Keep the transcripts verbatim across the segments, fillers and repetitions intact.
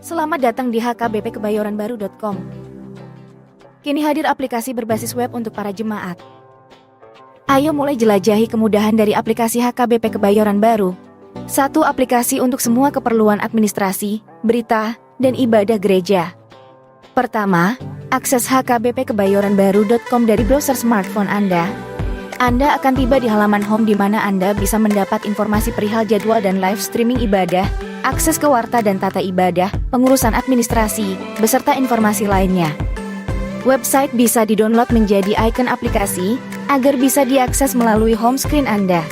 Selamat datang di H K B P kebayoran baru dot com. Kini hadir aplikasi berbasis web untuk para jemaat. Ayo mulai jelajahi kemudahan dari aplikasi H K B P Kebayoran Baru. Satu aplikasi untuk semua keperluan administrasi, berita, dan ibadah gereja. Pertama, akses H K B P kebayoran baru dot com dari browser smartphone Anda. Anda akan tiba di halaman home di mana Anda bisa mendapat informasi perihal jadwal dan live streaming ibadah, akses ke warta dan tata ibadah, pengurusan administrasi, beserta informasi lainnya. Website bisa di-download menjadi ikon aplikasi, agar bisa diakses melalui home screen Anda.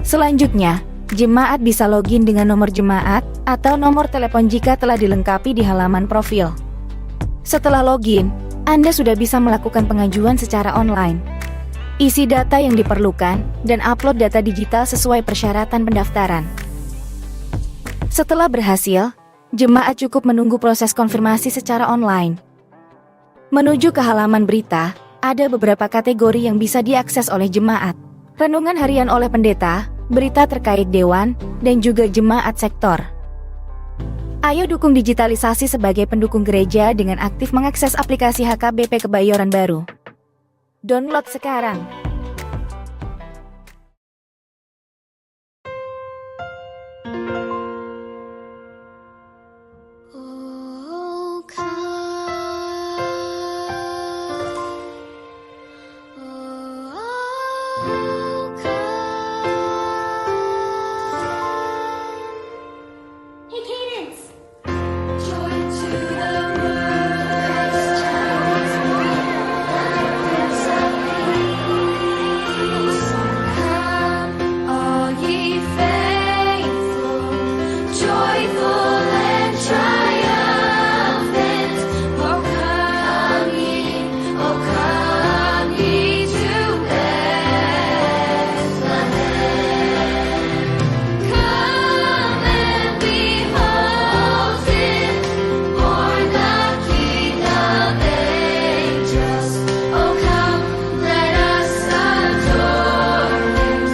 Selanjutnya, jemaat bisa login dengan nomor jemaat atau nomor telepon jika telah dilengkapi di halaman profil. Setelah login, Anda sudah bisa melakukan pengajuan secara online. Isi data yang diperlukan dan upload data digital sesuai persyaratan pendaftaran. Setelah berhasil, jemaat cukup menunggu proses konfirmasi secara online. Menuju ke halaman berita, ada beberapa kategori yang bisa diakses oleh jemaat. Renungan harian oleh pendeta, berita terkait dewan, dan juga jemaat sektor. Ayo dukung digitalisasi sebagai pendukung gereja dengan aktif mengakses aplikasi H K B P Kebayoran Baru. Download sekarang. Oh, come. Oh, come. Hey, Cadence. Joy to the world, Christ child is born, the Prince of Peace. Come, all ye faithful, joyful and triumphant, oh, come ye, oh, come ye to Bethlehem. Come and behold him, born the King of ages. Oh, come, let us adore him.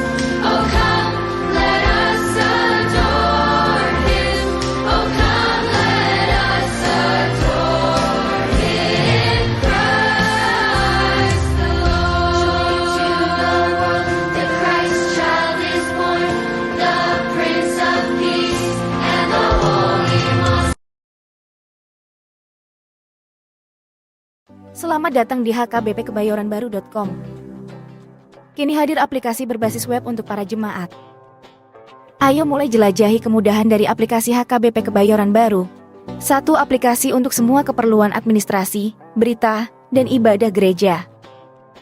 Oh, come, let us adore him. Oh, come, let us adore him, Christ the Lord. Joy to the world, the Christ child is born, the Prince of Peace, and the Holy One. Selamat datang di H K B P kebayoran baru dot com. Kini hadir aplikasi berbasis web untuk para jemaat. Ayo mulai jelajahi kemudahan dari aplikasi H K B P Kebayoran Baru. Satu aplikasi untuk semua keperluan administrasi, berita, dan ibadah gereja.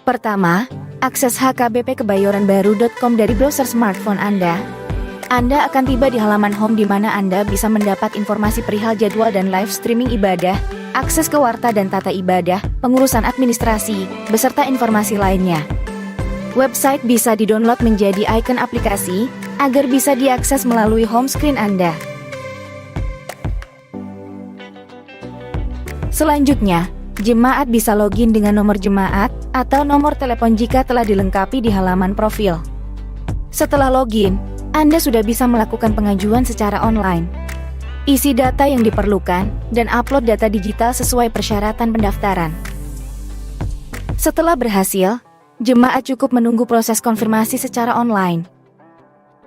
Pertama, akses H K B P kebayoran baru dot com dari browser smartphone Anda. Anda akan tiba di halaman home di mana Anda bisa mendapat informasi perihal jadwal dan live streaming ibadah, akses ke warta dan tata ibadah, pengurusan administrasi, beserta informasi lainnya. Website bisa di-download menjadi ikon aplikasi, agar bisa diakses melalui home screen Anda. Selanjutnya, jemaat bisa login dengan nomor jemaat atau nomor telepon jika telah dilengkapi di halaman profil. Setelah login, Anda sudah bisa melakukan pengajuan secara online. Isi data yang diperlukan dan upload data digital sesuai persyaratan pendaftaran. Setelah berhasil, jemaat cukup menunggu proses konfirmasi secara online.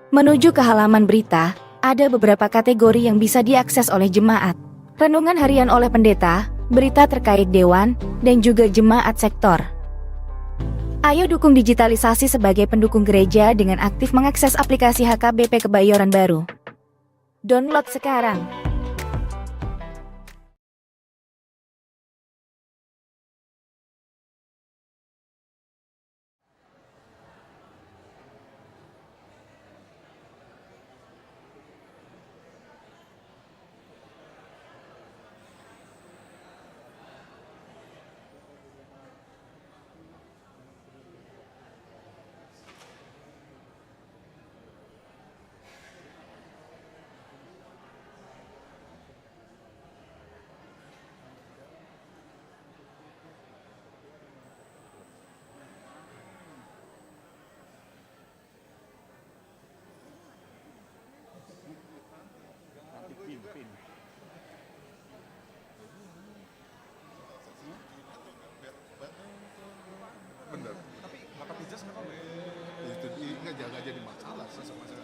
Menuju ke halaman berita, ada beberapa kategori yang bisa diakses oleh jemaat. Renungan harian oleh pendeta, berita terkait dewan, dan juga jemaat sektor. Ayo dukung digitalisasi sebagai pendukung gereja dengan aktif mengakses aplikasi H K B P Kebayoran Baru. Download sekarang. Masuk, masuk.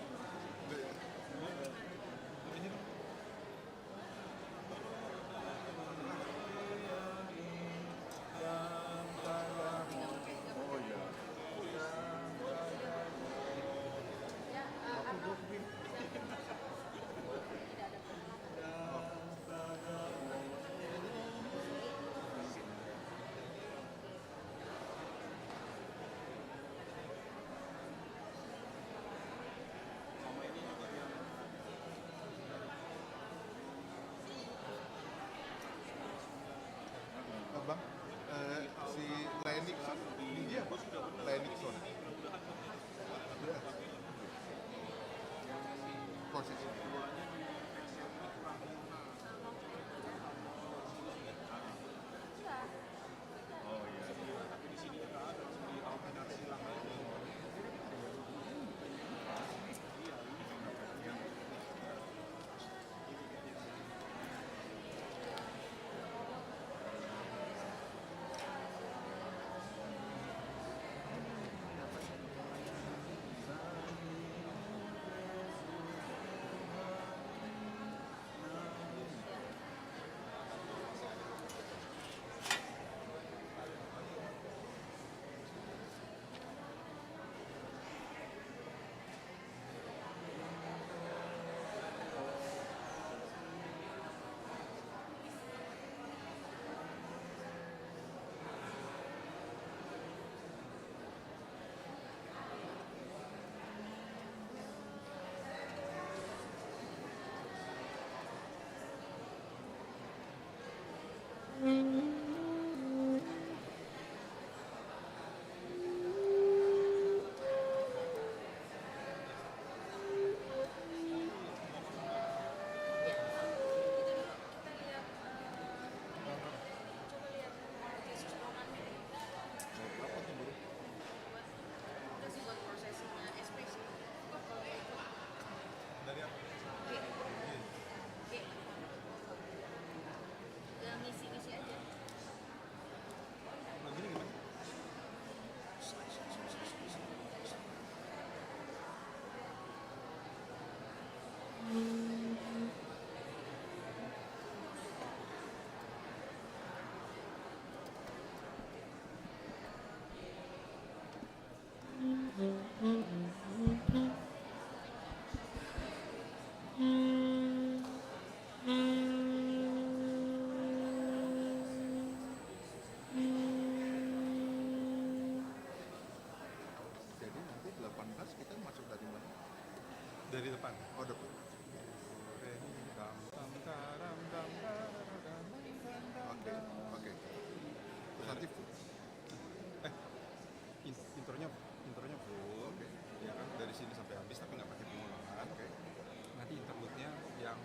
Abang, eh, si Lenixon, dia apa? Lenixon. Ya. Proses. Dari apa? G. G. Tinggal ngisi-ngisi aja. Begini gimana? Jadi nanti delapan belas kita masuk dari mana? Dari depan. Oh, depan. Oke, oke. Terus nanti Eh, in- intronya, intronya full. Oke. Ya kan, dari sini sampai habis tapi nggak pakai pengulangan. Oke. Nanti interlude-nya yang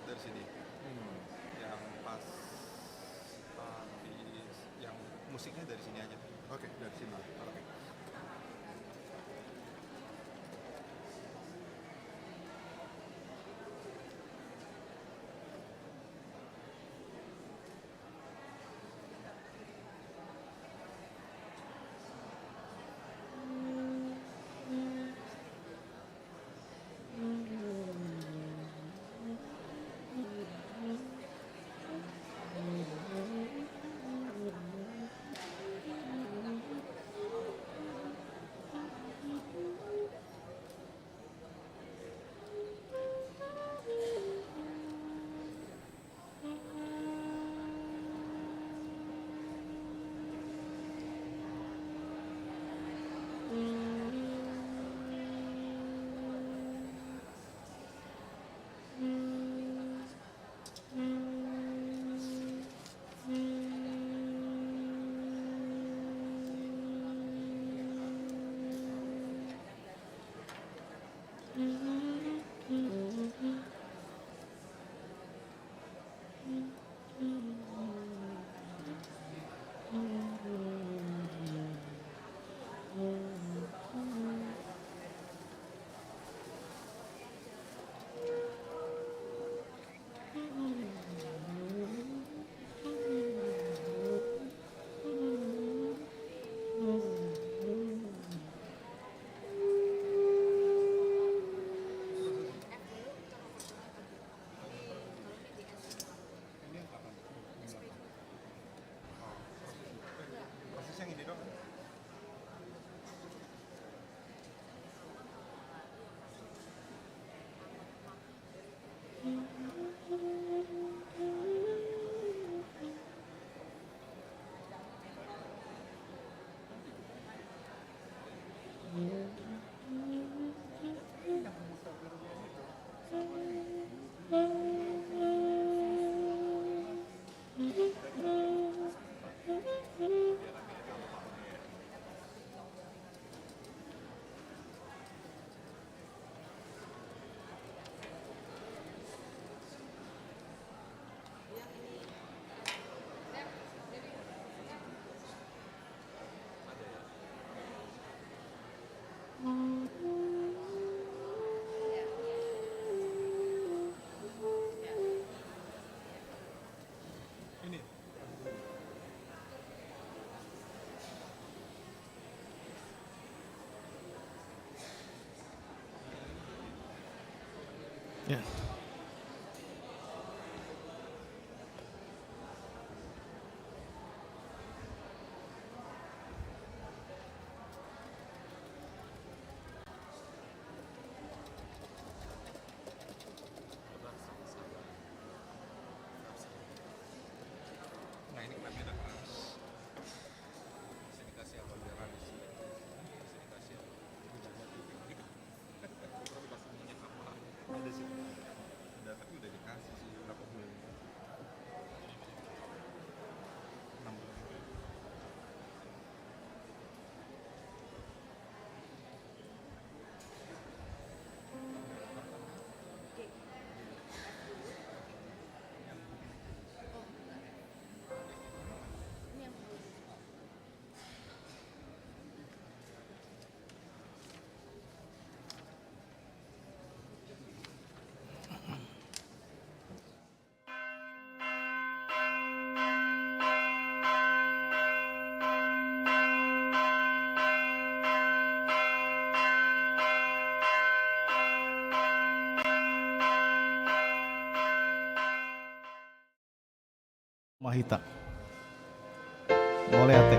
dari sini. Hmm. Yang pas habis, yang musiknya dari sini aja. Oke, dari sini. Oke. Ma hita. Mauliate.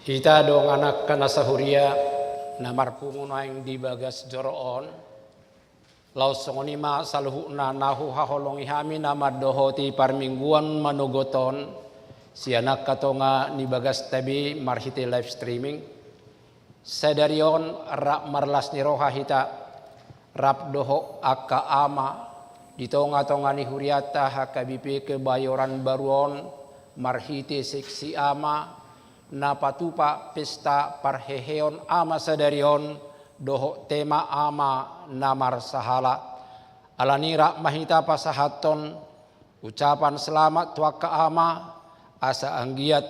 Hita dongan angka na sahuria na marpungu nuaeng di bagas joro on, laos songon i ma saluhutna na huhaholongi hami na mandohoti parmingguan manogot on sian angka tonga ni bagasta be marhite live streaming. Sadari on rap marlas ni roha hita, rap dohot angka ama di tonga-tonga ni hurianta H K B P Kebayoran Baru on, marhite seksi ama na patupa pesta parheheon ama sadari on dohot tema ama na marsahala. Alani rap ma hita pasahathon ucapan selamat tu angka ama, asa anggiat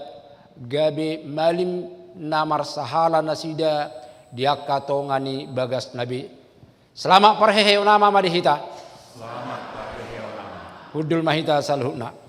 gabe malim na marsahala nasida di angka tonga ni bagasna be. Selamat parheheon ama ma di hita. Selamat parheheon ama. Hundul ma hita saluhutna.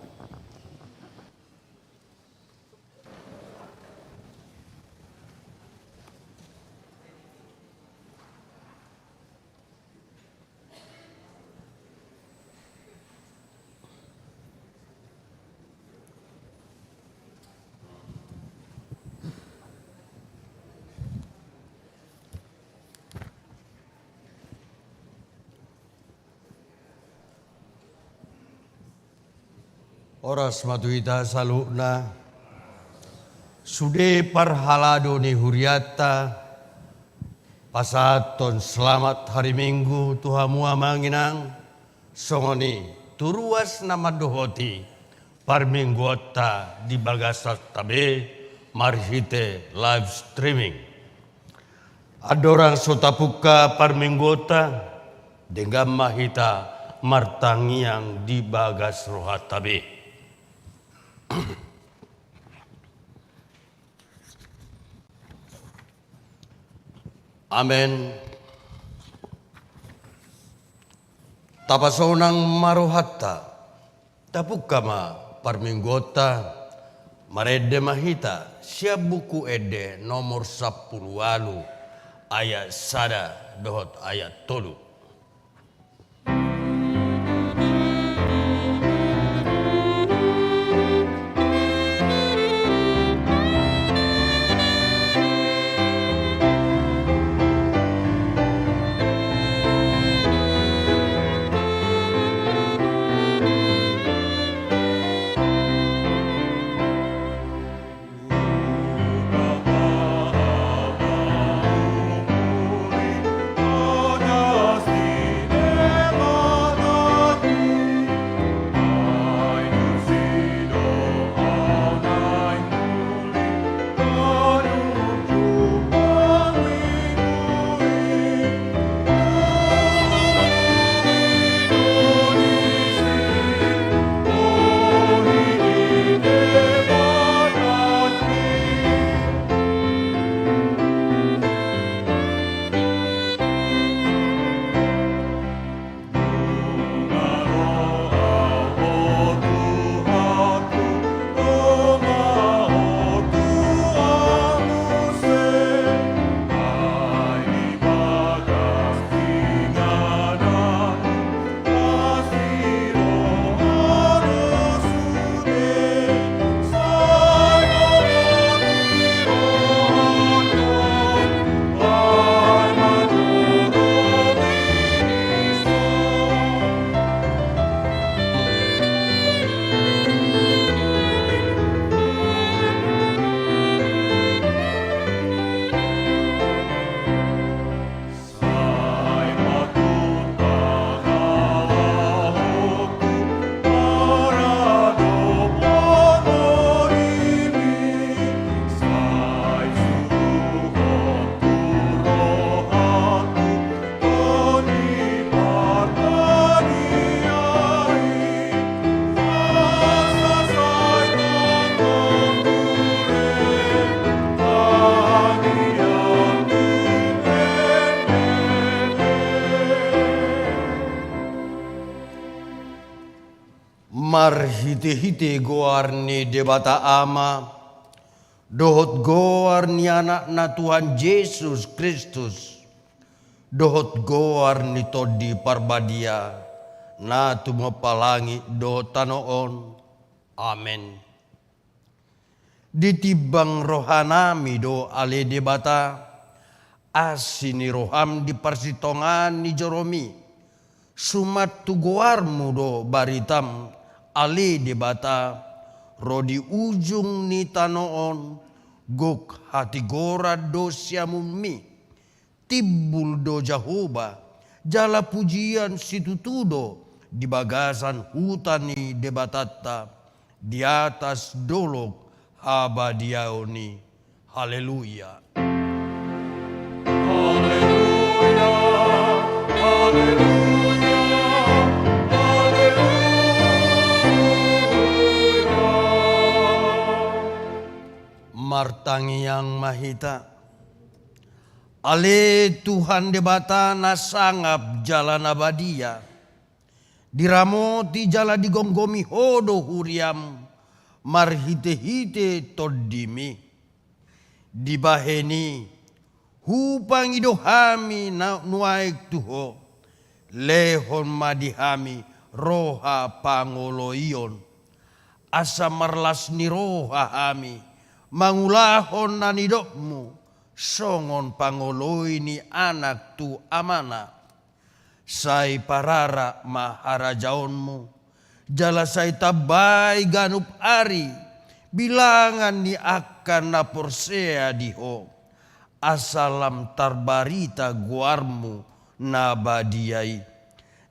Horas ma tu hita saluhutna. Sude parhalado ni hurianta, pasahathon selamat hari Minggu tu hamu amang inang, songon i tu ruas na mandohoti parmingguonta di bagasanta be marhite live streaming. Andorang so tapungka parmingguonta, denggan ma hita martangiang di bagas rohanta be. Amen. Tapasonang ma rohanta. Tapungka ma parmingguonta. Marende ma hita sian Buku Ende nomor sampulu ualu, ayat sada dohot ayat tolu. Marhitehite goar ni Debata Ama, dohot goar ni Anakna Tuhan Jesus Kristus, dohot goar ni Tondi Parbadia, na tumompa langit dohot tano on. Amen. Ditimbang rohanami do ale Debata, asi ni roham di parsitongaan ni joromi. Suman tu goarmu do baritam ale Debata, ro di ujung ni tano on, gok hatigoran do siamunmi. Timbul do Jahowa, jala pujian situtu do di bagasan huta ni Debatanta, di atas dolok habadiaon i. Haleluya. Haleluya, haleluya, haleluya. Martangiang ma hita. Ale Tuhan Debata na sangap jala na badia, diramoti jala digomgomi Ho do huriam marhitehite Tondimi. Dibahen i, hupangido hami na nuaeng tu Ho, lehon ma di hami roha pangoloion, asa marlas ni roha hami mangulahon na nidokmu, songon pangoloi ni anak tu amana. Sai pararak ma harajaonmu, jala sai tambai ganup ari bilangan ni angka na porsea di Ho, asa lam tarbarita goarmu na badia i.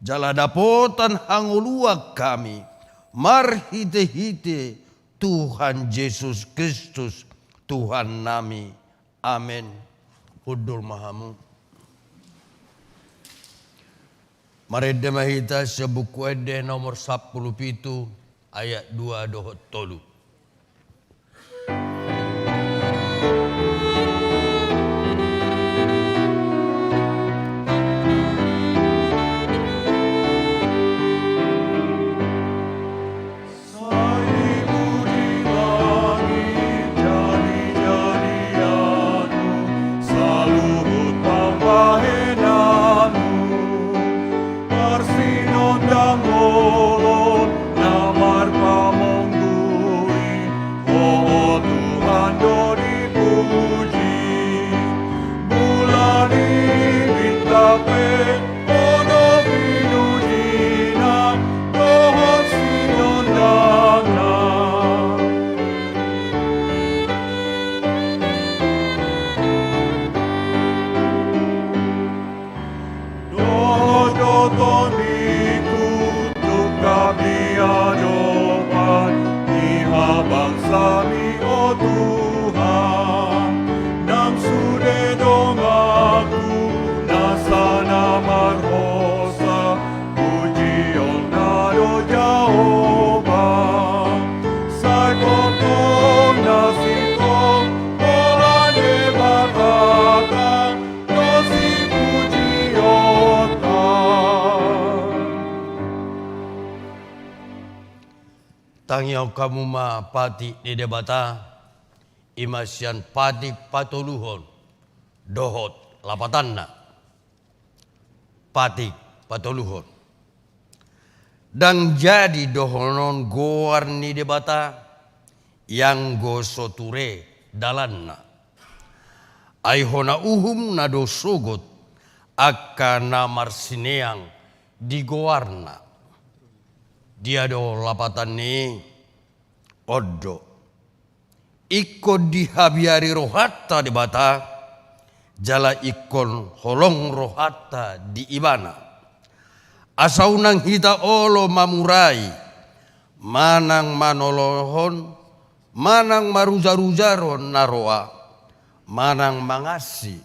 Jala dapotan hangoluan hami marhitehite Tuhan Jesus Kristus, Tuhannami. Amen. Hundul ma hamu. Marende ma hita sian Buku Ende nomor sampulu pitu, ayat dua dohot tolu. Sinondang holong na marpamonggui, Ho Tuhan do dipuji. Bulan ni bintang pe, Ho do pinujina, dohot sinondangna. Dohot do tondiku, tungkap di adopan ni habangsami, o Tuhan, nang sude donganku nasa na marhosa, pujionna do Jahowa. Sai tongtong na sintong holan Debatata do sipujionta. Tangihon hamu ma patik ni Debata, i ma sian patik patoluhon dohot lapatanna. Patik patoluhon. Ndang jadi dohonon goar ni Debata, ianggo so ture dalanna. Ai hona uhumna do sogot angka na marsineang di goarna. Dia do lapatanna i? On do. Ingkon dihabiari rohanta Debata, jala ingkon holong rohanta di Ibana. Asa unang hita olo mamurai, manang manolohon, manang marujarujaron na roa, manang mangansi,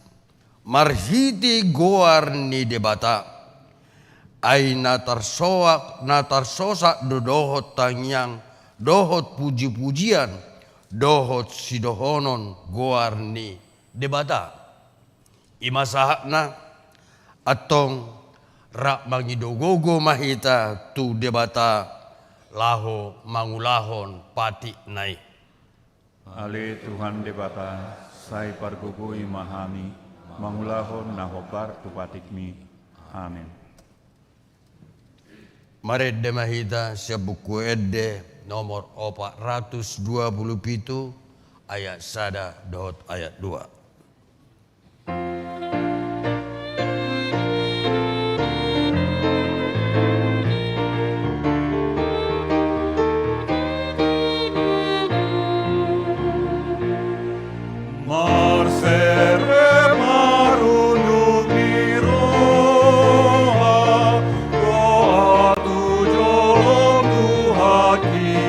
marhite goar ni Debata. Ai na tarsoak, na tarsosak do dohot tangiang, dohot pujipujian, dohot sidohonon goar ni Debata. I ma sahatna, antong rap mangido gogo ma hita tu Debata laho mangulahon patikna i. Ale Tuhan Debata, sai pargogoi ma hami mangulahon na hombar tu patikmi. Amen. Marende ma hita sian Buku Ende nomor opat ratus dua puluh pitu, ayat sada dohot ayat dua. Marserep marunduk ni roha, roha tu jolom Tuhanki.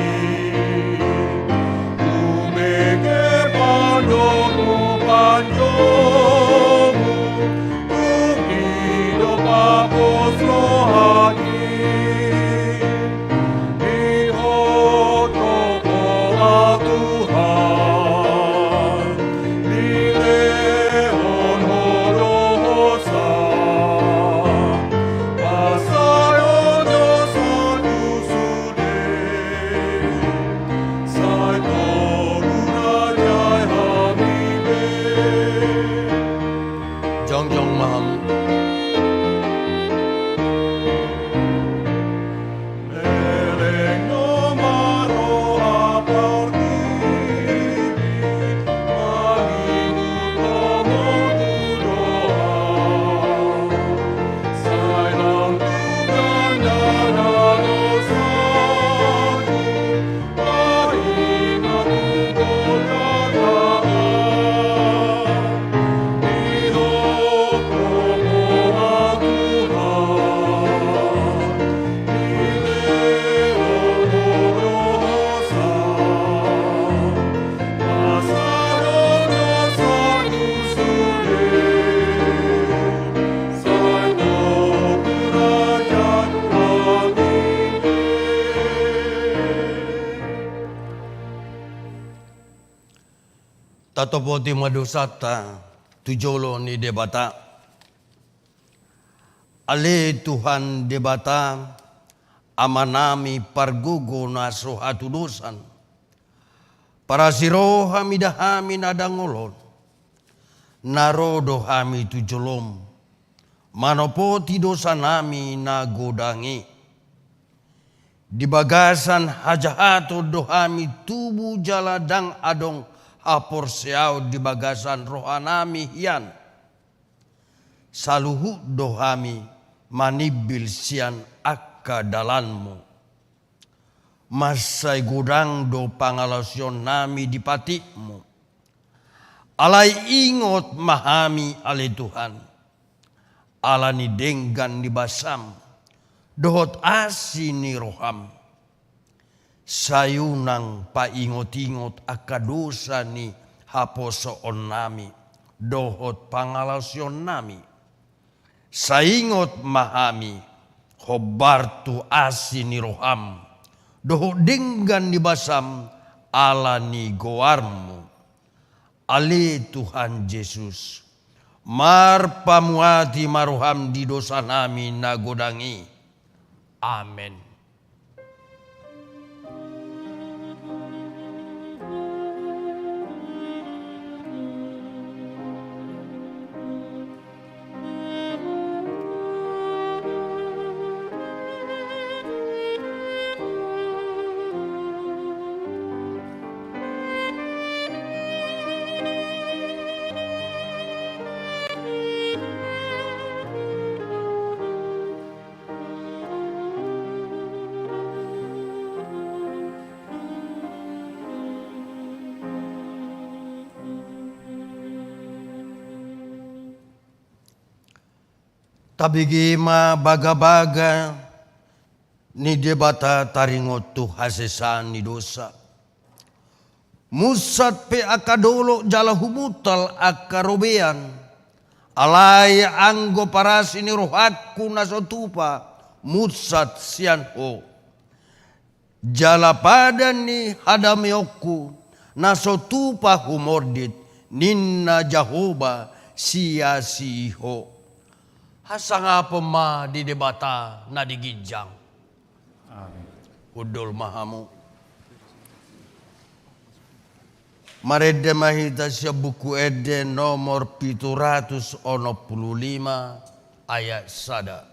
Tumeke pandomu panjomu, tung i do pos rohangki. Di hotop Ho, Tuhan, dilehon Ho do hosa, pasahaton dosa tu sude, sai togu raja i hami be. Jongjong ma hamu. Leleng do ma roha partingkian, mangihut Ho do hudok, sai lam tu gandana dosaku. Tatopoti ma dosanta tu jolo ni Debata. Ale Tuhan Debata, Amanami pargogo na so hatudosan, parasi roha mida hami na dangol on, na ro do hami tu jolom, manopoti dosanami na godang i. Di bagasan hajahaton do hami tubu jala ndang adong haporseaon di bagasan rohanami hian. Saluhut do hami manimbil sian angka dalanmu. Mansai godang do pangalaosionnami di patikmu. Alai ingot ma hami ale Tuhan, ala ni denggan ni basam, dohot asi ni roham. Sai unang paingot-ingot angka dosa ni haposoonnami, dohot pangalaosionnami. Sai ingot ma hami, hombar tu asi ni roham, dohot denggan ni basam ala ni goarmu. Ale Tuhan Jesus, marpamuati ma roham di dosanami na godang i. Amen. Tabege ma bagabaga ni Debata taringot tu hasesaan ni dosa. Munsat pe angka dolok jala humuntal angka robean. Alai anggo parasi ni rohangku na so tupa munsat sian Ho. Jala padan ni hadameonku na so tupa humordit, ninna Jahowa, siasi Ho. Hasangapon ma di Debata na di ginjang. Amen. Hundul ma hamu. Marende ma hita sian Buku Ende nomor pitu ratus onom pulu lima ayat sada.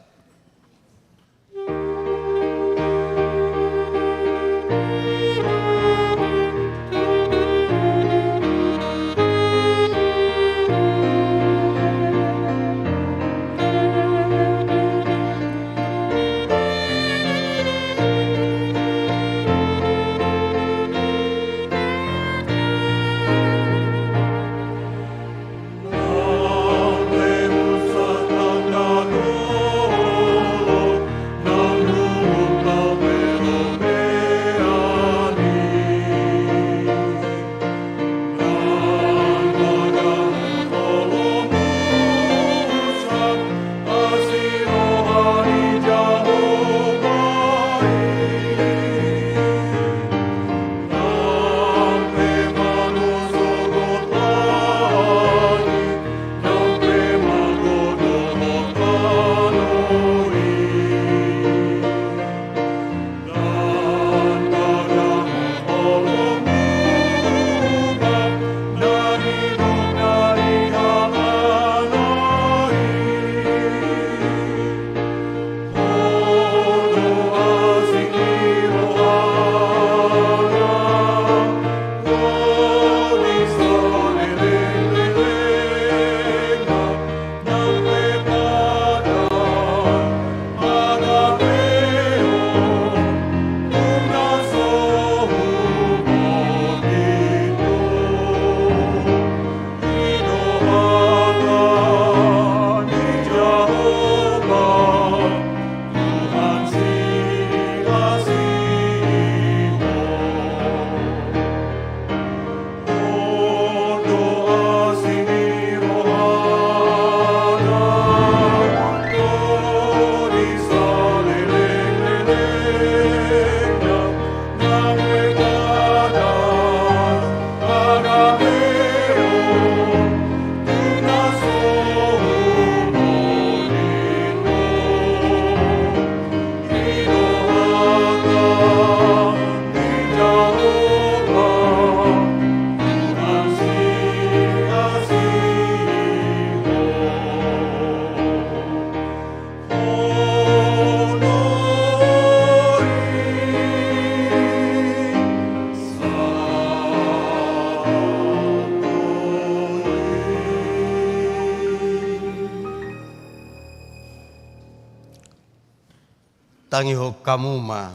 Tangihon hamu ma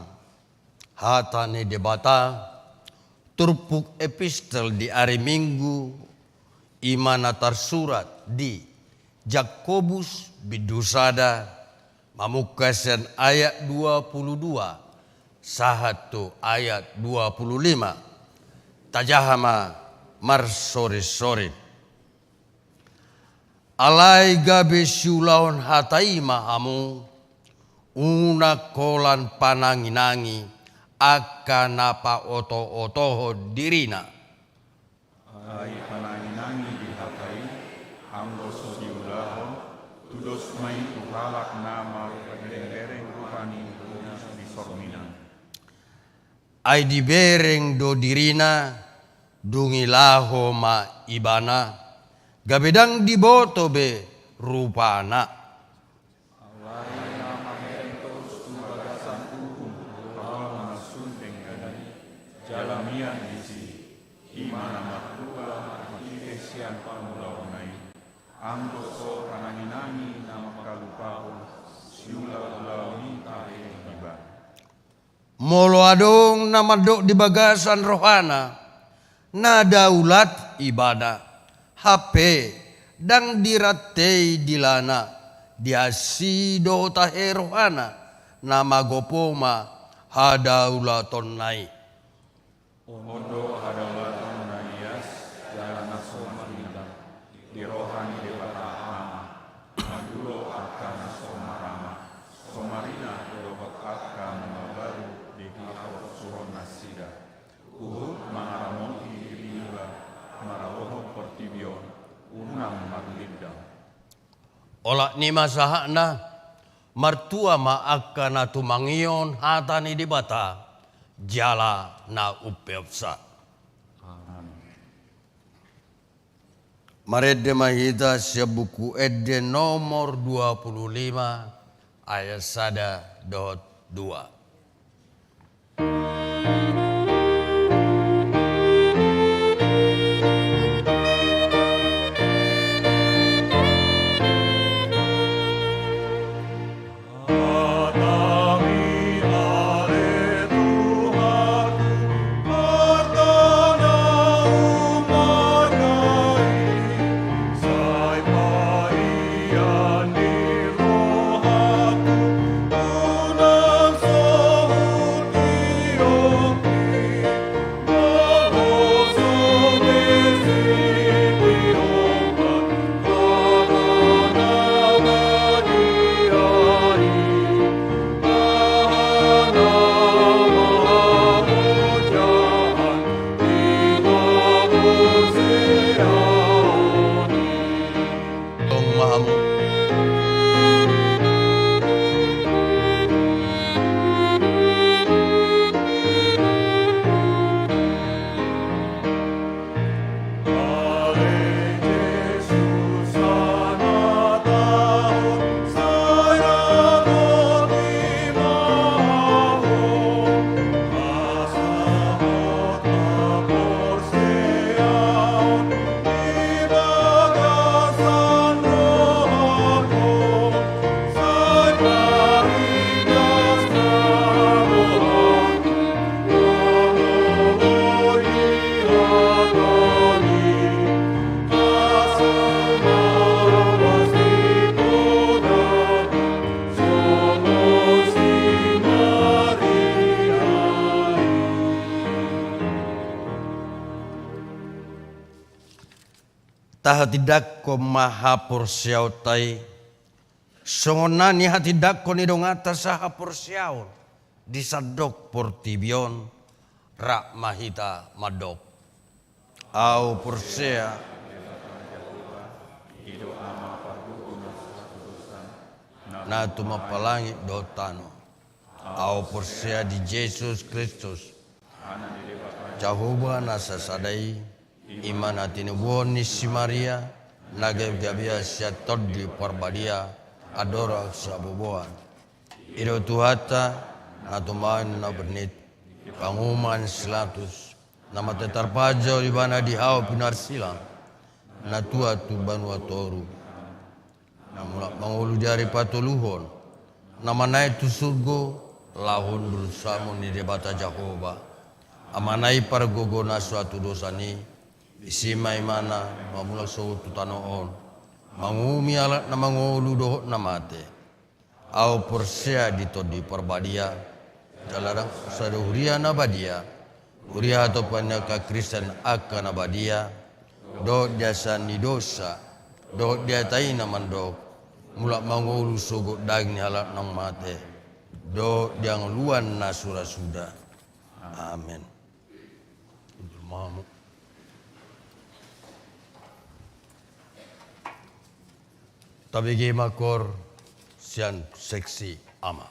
hata ni Debata, turpuk epistel di ari Minggu, i ma na tarsurat di Jakobus bindu sada, mamungka sian ayat dua pulu dua sahat tu ayat dua pulu lima. Tajaha ma marsorinsorin. Alai gabe siulahon hata i ma hamu, unang holan pananginangi angka na paotootohon dirina. Ai pananginangi di hata i, anggo so diulahon, tudos ma i tu halak na marberengbereng roha ni, di sormina. Ai dibereng do dirina, dung i laho ma ibana, gabe ndang diboto be rupana. Alai na mamereng torus tu bagasan uhum, rupa na sun denggan i, jala mian disi, i ma na martua marhite sian pangulaonna i. Anggo so pananginangi na mangkalupahon siulaulaon i tahe ibana. Molo adong na mandok di bagasan rohana, na daulat ibana, hape ndang dirantei dilana, diasi do tahe rohana, na magopo ma hadaulatonna i. On do hadaulatonna i, jala na so marindang di roha ni Debata Ama, mandulo angka na so marama, so marina dohot angka na mambaru di haporsuhon nasida. Huhut mangaramoti diriba maralohon portibi on, unang marlindang. Olat ni ma sahatna, martua ma angka na tumangihon hata ni Debata, jala na umpeopsa. Amen. Marende ma hita sian Buku Ende nomor dua pulu lima, ayat sada dohot dua. Tahatindangkon ma haporseaonta i, songon na nihatindangkon ni donganta sahaporseaon di sandok portibi on, rap ma hita mandok. Ahu porsea na tumampalangit dohot tano. Ahu porsea di Jesus Kristus, Jahowa na sasada i, i ma na tinubuhon ni si Maria, na gabgabean sian Tondi Parbadia, andorang so haboboan. I do Tuhanta, na tumangihon na bernit, panguhuman si Pilatus, na mate tarpajal ibana di hau pinarsilang, na tuat tu banua toru, na mulak mangolu di ari patoluhon, na manaek tu surgo, Laho hundur samun ni Debata Jahowa, Amana i pargogo na so hatudosan i, isi ma imana mamulak sogot tu tano on, manguhumi halak na mangolu dohot na mate. Ahu porsea di Tondi Parbadia, jala ndang sada huria na badia, huria hatopan ni angka Kristen angka na badia, dohot di hasesaan ni dosa, dohot di hata i na mandok, mulak mangolu sogot daging ni halak naung mate, dohot di hangoluan na sura suda. Amen. Tabege ma koor sian seksi ama.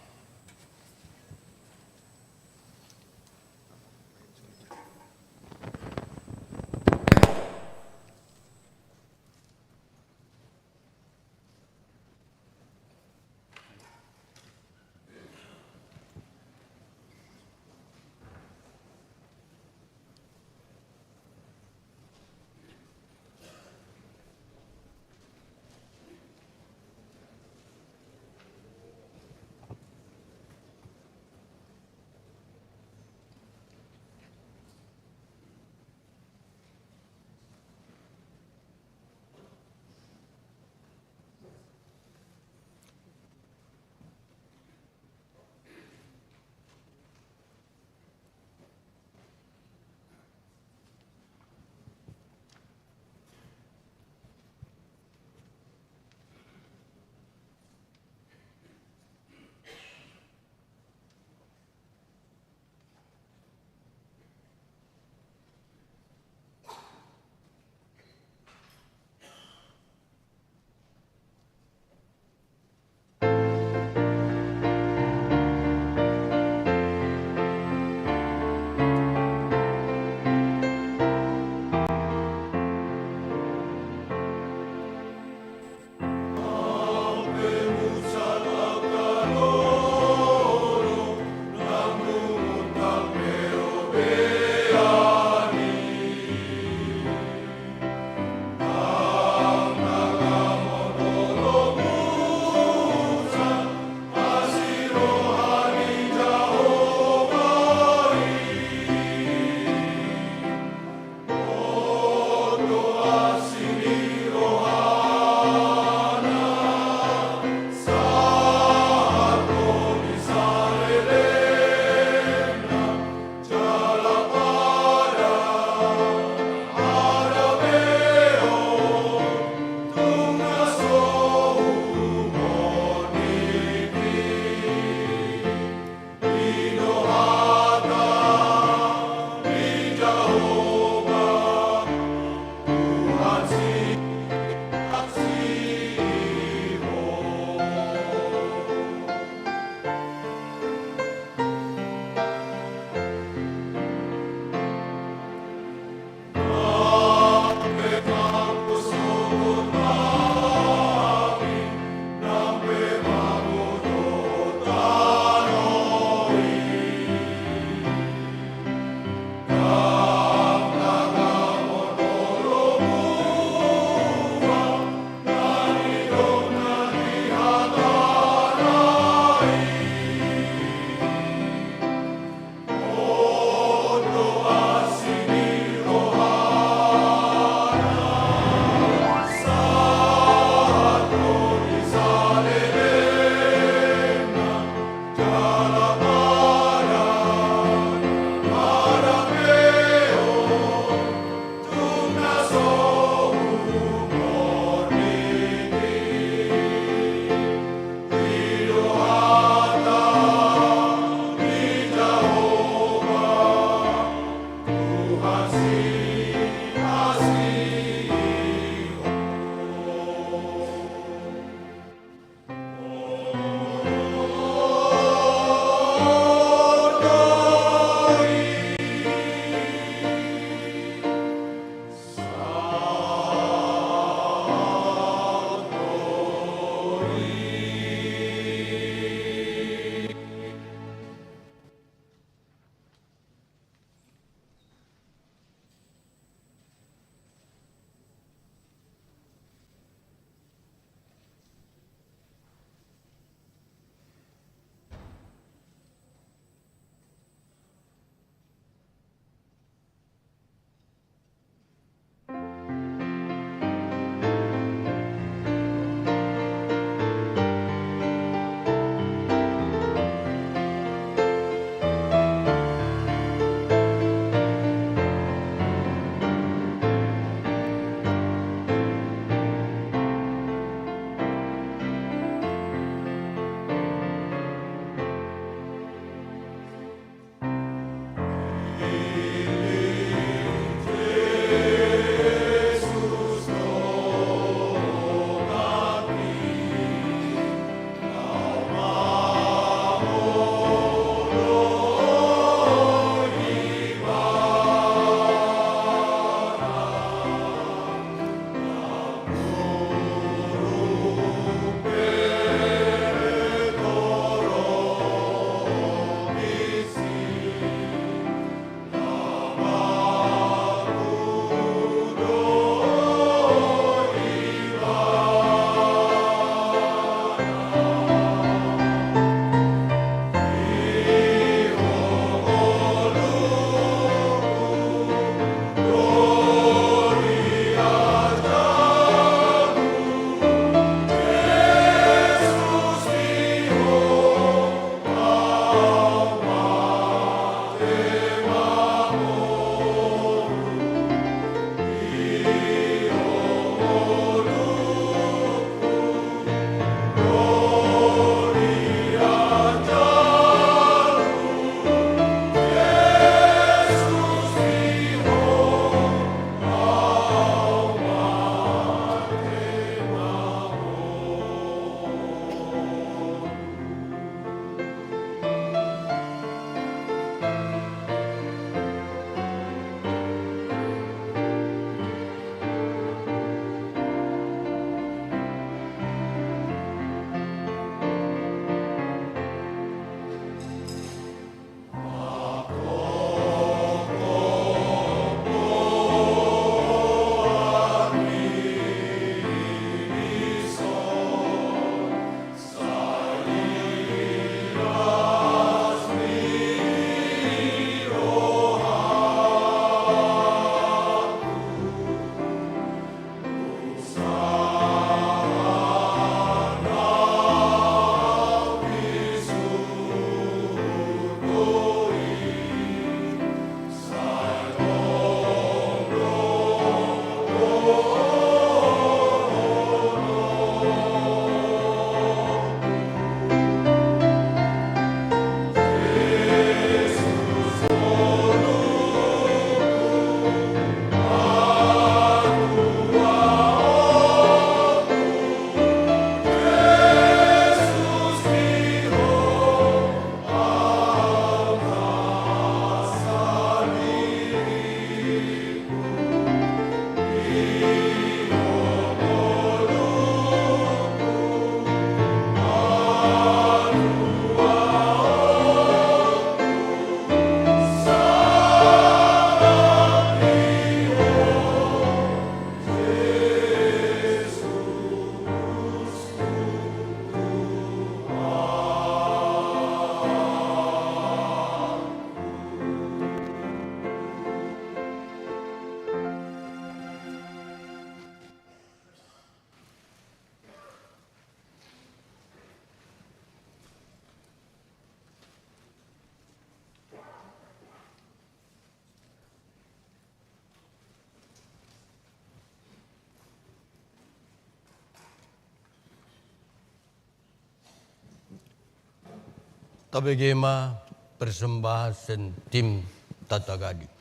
Tabege ma persembahan sian tim Tatagadi.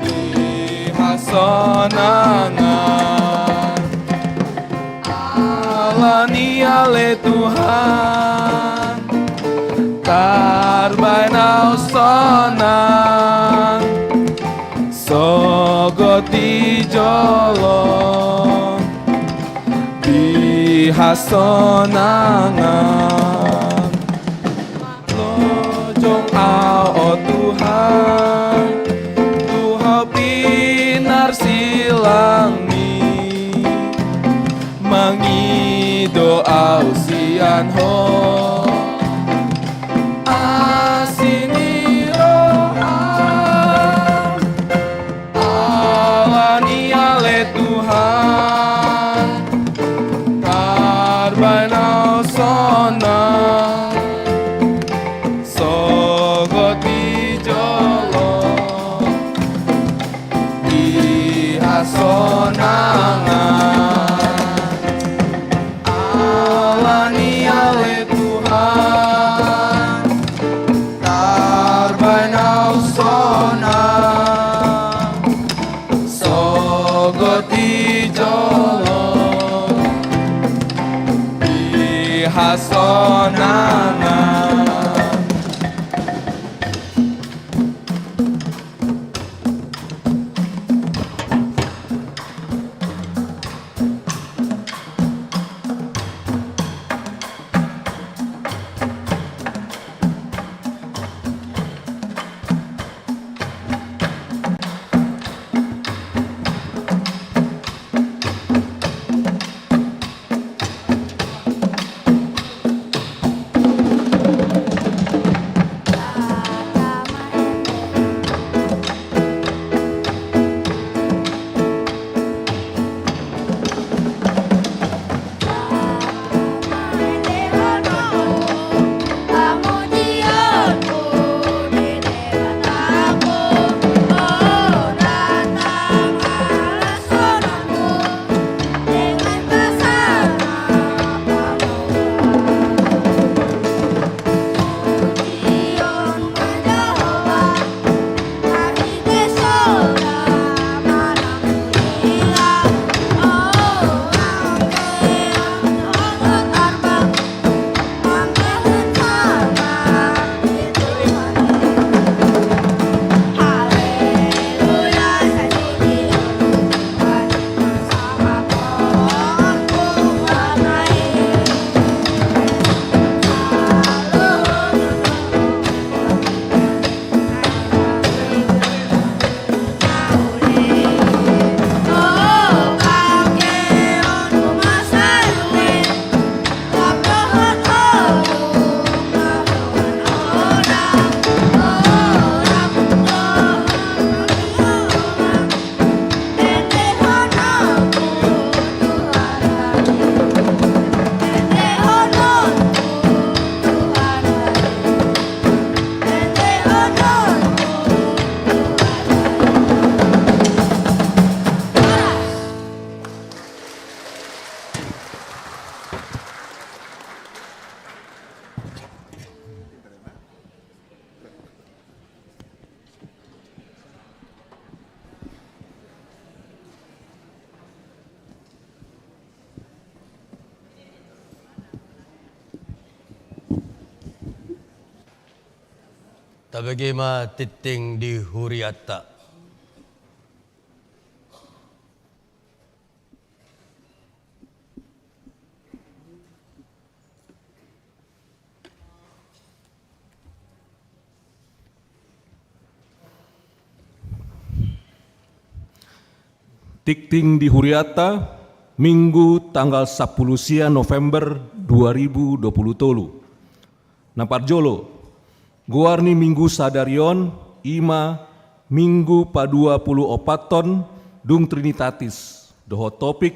Di hasonangan. Alani ale Tuhan, tarbaen au sonang, sogot di jolo di hasonangan. Lojong au, o Tuhan, tu Ho pinarsilangmi, mangido au sian Ho asi ni roham. Alani ale Tuhan, tarbaen au sonang, sogot di jolo di hasonangan. Alani ale Tuhan, tarbaen au sonang, sogot di jolo di hasonangan. Tabege ma tingting di hurianta. Tingting di hurianta, Minggu tanggal sampulu sia November dua ribu dua pulu tolu. Na parjolo, goar ni Minggu sadari on i ma Minggu paduapuluopathon dung Trinitatis, dohot topik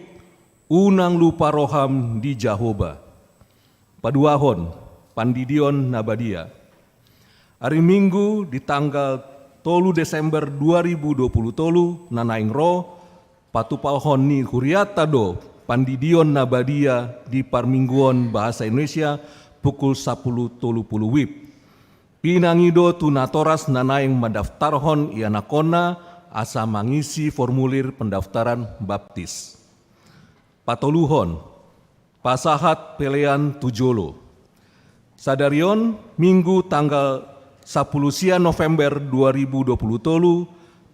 Unang lupa roham di Jahowa. Paduahon, pandidion na badia. Ari Minggu di tanggal tolu Desember dua ribu dua pulu tolu na naeng ro, patupahon ni hurianta do pandidion na badia di parmingguon bahasa Indonesia pukul sampulu tolu pulu wib. Pinangi do tu natoras na naeng mandaftarhon ianakhonna asa mangisi formulir pendaftaran baptis. Patoluhon, pasahat pelean tu jolo. Sadari on, Minggu tanggal sampulu sia November dua ribu dua pulu tolu,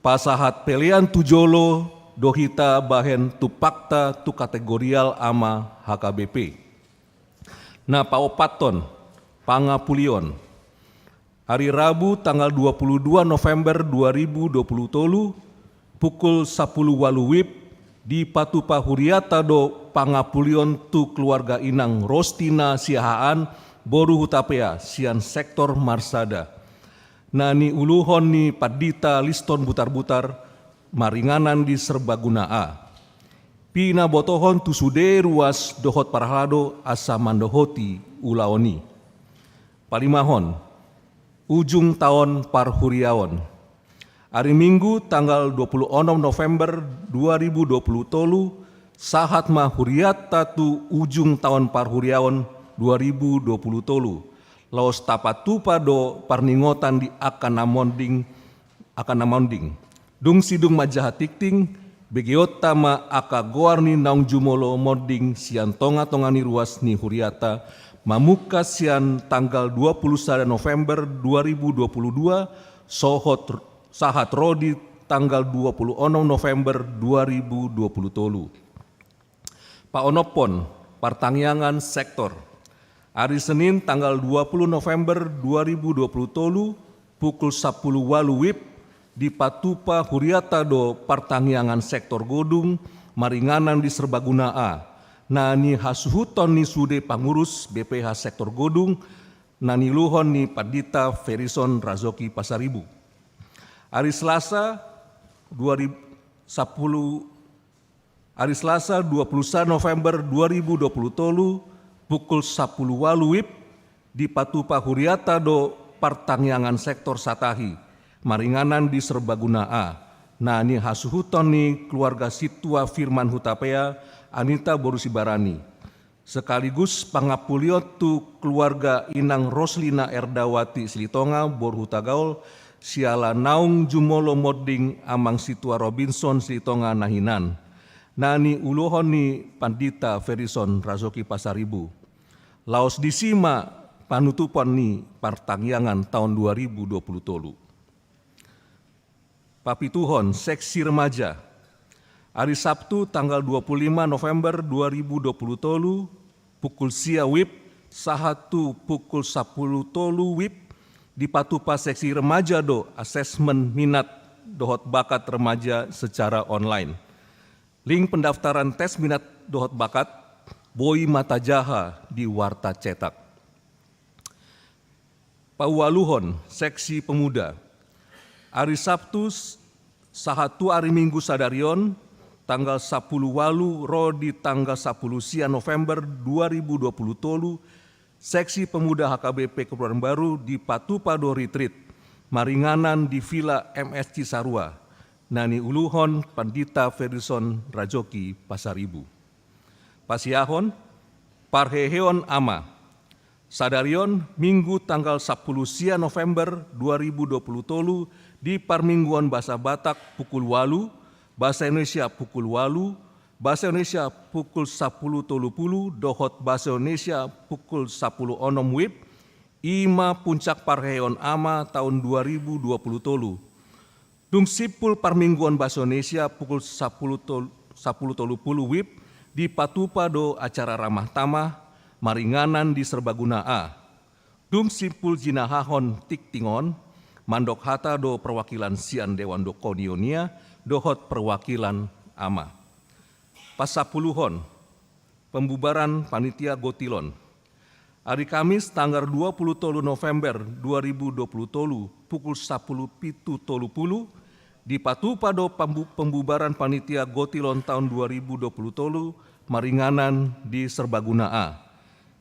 pasahat pelean tu jolo do hita bahen tumpakta tu kategorial ama H K B P. Na paopathon, pangapulion. Ari Rabu tanggal dua pulu dua November dua ribu dua pulu tolu, pukul sampulu ualu wib, dipatupa hurianta do pangapulion tu keluarga inang Rostina Siahaan, boru Hutapea, sian sektor Marsada. Na niuluhon ni Pandita Liston Butarbutar, maringanan di Serbaguna A. Pinabotohon tu sude ruas dohot parhalado asa mandohoti ulaon i. Palimahon, ujung taon parhuriaon. Ari Minggu tanggal dua pulu onom November dua ribu dua pulu tolu, sahat ma hurianta tu ujung taon parhuriaon dua ribu dua pulu tolu. Laos tapatupa do parningotan di angka na monding, angka na monding. Dung sidung manjaha tingting, begeonta ma angka goar ni naung jumolo monding sian tongatonga ni ruas ni hurianta, mamungka sian tanggal dua pulu sada November dua ribu dua pulu dua, sohot, sahat ro di tanggal dua pulu onom November dua ribu dua pulu tolu. Paonomhon, partangiangan sektor. Ari Senin tanggal dua pulu November dua ribu dua pulu tolu, pukul sampulu ualu wib, dipatupa hurianta do partangiangan sektor Godung, maringanan di Serbaguna A. Na nihasuhuton ni sude pangurus B P H sektor Godung, na niuluhon ni Pandita Ferison Razoki Pasaribu. Ari Selasa, dua ribu, sampulu, Ari Selasa dua pulu sada November dua ribu dua pulu tolu, pukul sampulu ualu wib, dipatupa hurianta do partangiangan sektor Satahi, maringanan di Serbaguna A. Na nihasuhuton ni keluarga sintua Firman Hutapea, Anita boru Sibarani. Sekaligus pangapulion tu keluarga inang Roslina Erdawati Silitonga boru Hutagaol, siala naung jumolo monding amang sintua Robinson Silitonga na hinan. Na niuluhon ni Pandita Ferison Razoki Pasaribu. Laos disi ma panutupon ni partangiangan taon dua ribu dua pulu tolu. Papituhon, seksi remaja. Ari Sabtu tanggal dua pulu lima November dua ribu dua pulu tolu, pukul sia wib, sahat tu pukul sampulu tolu wib, dipatupa seksi remaja do asesmen minat dohot bakat remaja secara online. Link pendaftaran tes minat dohot bakat, boi ma tajaha di warta cetak. Paualuhon, seksi pemuda. Ari Sabtu s-, sahat tu ari Minggu sadari on, tanggal sampulu ualu ro di tanggal sampulu sia November dua ribu dua pulu tolu, seksi pemuda H K B P Kebayoran Baru dipatupa do retreat, maringanan di Villa M S Cisarua, na niuluhon Pandita Ferison Razoki Pasaribu. Pasiahon, parheheon ama. Sadari on, Minggu tanggal sampulu sia November dua ribu dua pulu tolu, di parmingguon bahasa Batak pukul ualu, bahasa Indonesia pukul ualu, bahasa Indonesia pukul sampulu tolu pulu, dohot bahasa Indonesia pukul sampulu onom wib, I ma puncak parheheon ama taon dua ribu dua puluh tolu. Dung simpul parmingguon Bahasa Indonesia pukul sapuluh tol-, sapuluh tolu puluh wib, dipatupa do acara ramah tamah maringanan di Serbaguna A. Dung simpul jinahahon tingting on, mandok hata do perwakilan sian Dewan Dohot Komunio dohot perwakilan ama. Pasampuluhon, pembubaran panitia gotilon. Ari Kamis tanggal dua puluh tolu November dua ribu dua puluh tolu pukul sapuluh pitu tolu puluh, dipatupa do pambu-, pembubaran panitia gotilon taon dua ribu dua puluh tolu maringanan di Serbaguna A.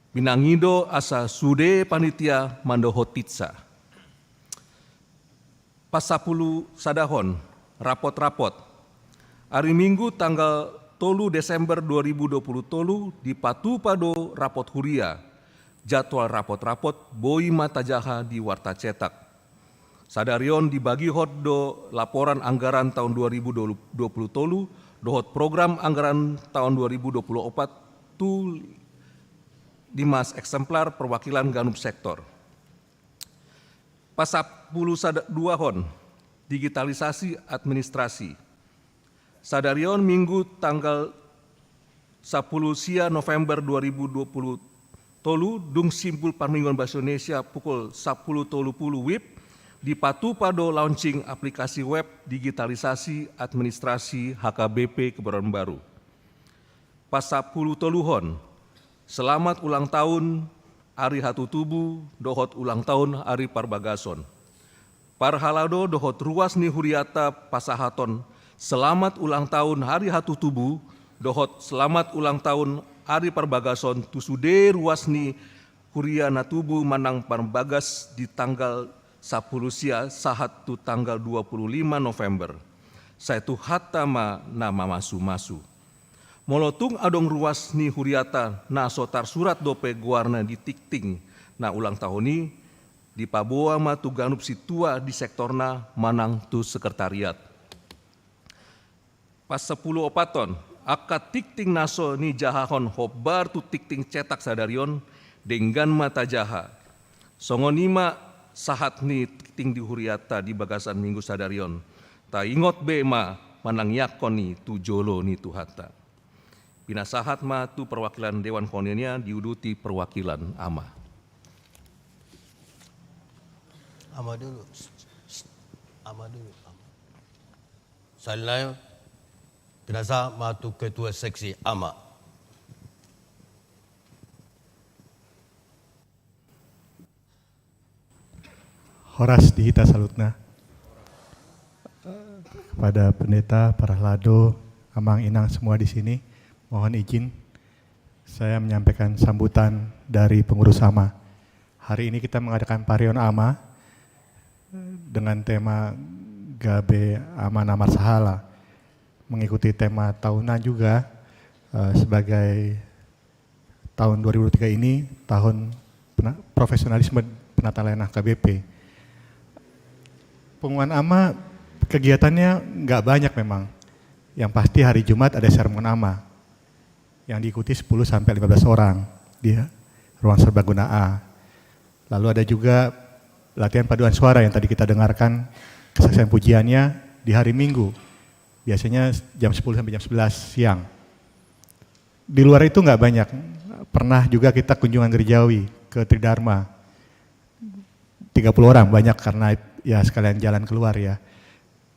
Pinangido asa sude panitia mandohot hitsa. Pasampulu sadahon, rapot-rapot. Ari Minggu tanggal tolu Desember dua ribu dua puluh tolu dipatupa do rapot huria. Jadwal rapot-rapot boi ma tajaha di warta cetak. Sadari on dibagihon do laporan anggaran taon dua ribu dua puluh tolu dohot program anggaran taon dua ribu dua puluh opat tu lima eksemplar perwakilan ganup sektor. Pasampulu sada-, duahon, digitalisasi administrasi. Sadari on Minggu tanggal sapuluh sia November dua ribu dua puluh tolu, dung simpul parmingguon Bahasa Indonesia pukul sapuluh tolu puluh wib, dipatupa do launching aplikasi web digitalisasi administrasi H K B P Kebayoran Baru. Pasampulu toluhon, selamat ulang tahun ari hatutubu dohot ulang tahun ari parbagason. Parhalado dohot ruas ni huriata pasahaton selamat ulang tahun ari hatutubu dohot selamat ulang tahun ari parbagason tu sude ruas ni huria na tubu manang parbagas di tanggal sapuluh sia sahat tu tanggal dua puluh lima November. Sai Tuhanta ma na mamasu-masu. Molo tung adong ruas ni huriata na so tarsurat dope goarna di tingting na ulang tahun i, dipaboa ma tu ganup sintua di sektorna manang tu sekretariat. Pasampulu opathon, angka tingting na so nijahahon hombar tu tingting cetak sadari on, denggan ma tajaha. Songon i ma sahat ni tingting di huriata di bagasan Minggu sadari on. Taingot be ma manangiangkon i tu jolo ni Tuhanta. Pinasahat ma tu perwakilan Dewan Komunio diuduti perwakilan ama. Ama dulu. Ama dulu. Selanjutnya, pinasahat ma tu ketua seksi ama. Horas di hita saluhutna. Kepada pendeta, parhalado, amang inang semua di sini, mohon izin saya menyampaikan sambutan dari pengurus ama. Hari ini kita mengadakan parheheon ama dengan tema Gabe Ama na Marsahala, mengikuti tema tahunan juga, eh, sebagai tahun dua ribu dua puluh tiga ini tahun pena-, profesionalisme penata layanan H K B P. Pengumuman ama kegiatannya nggak banyak memang. Yang pasti hari Jumat ada sermon ama yang diikuti sepuluh sampai lima belas orang di ruang serbaguna A. Lalu ada juga latihan paduan suara yang tadi kita dengarkan kesaksian pujiannya di hari Minggu. Biasanya jam sepuluh sampai jam sebelas siang. Di luar itu nggak banyak. Pernah juga kita kunjungan gerejawi ke Tridharma. Tiga puluh orang, banyak karena ya sekalian jalan keluar ya.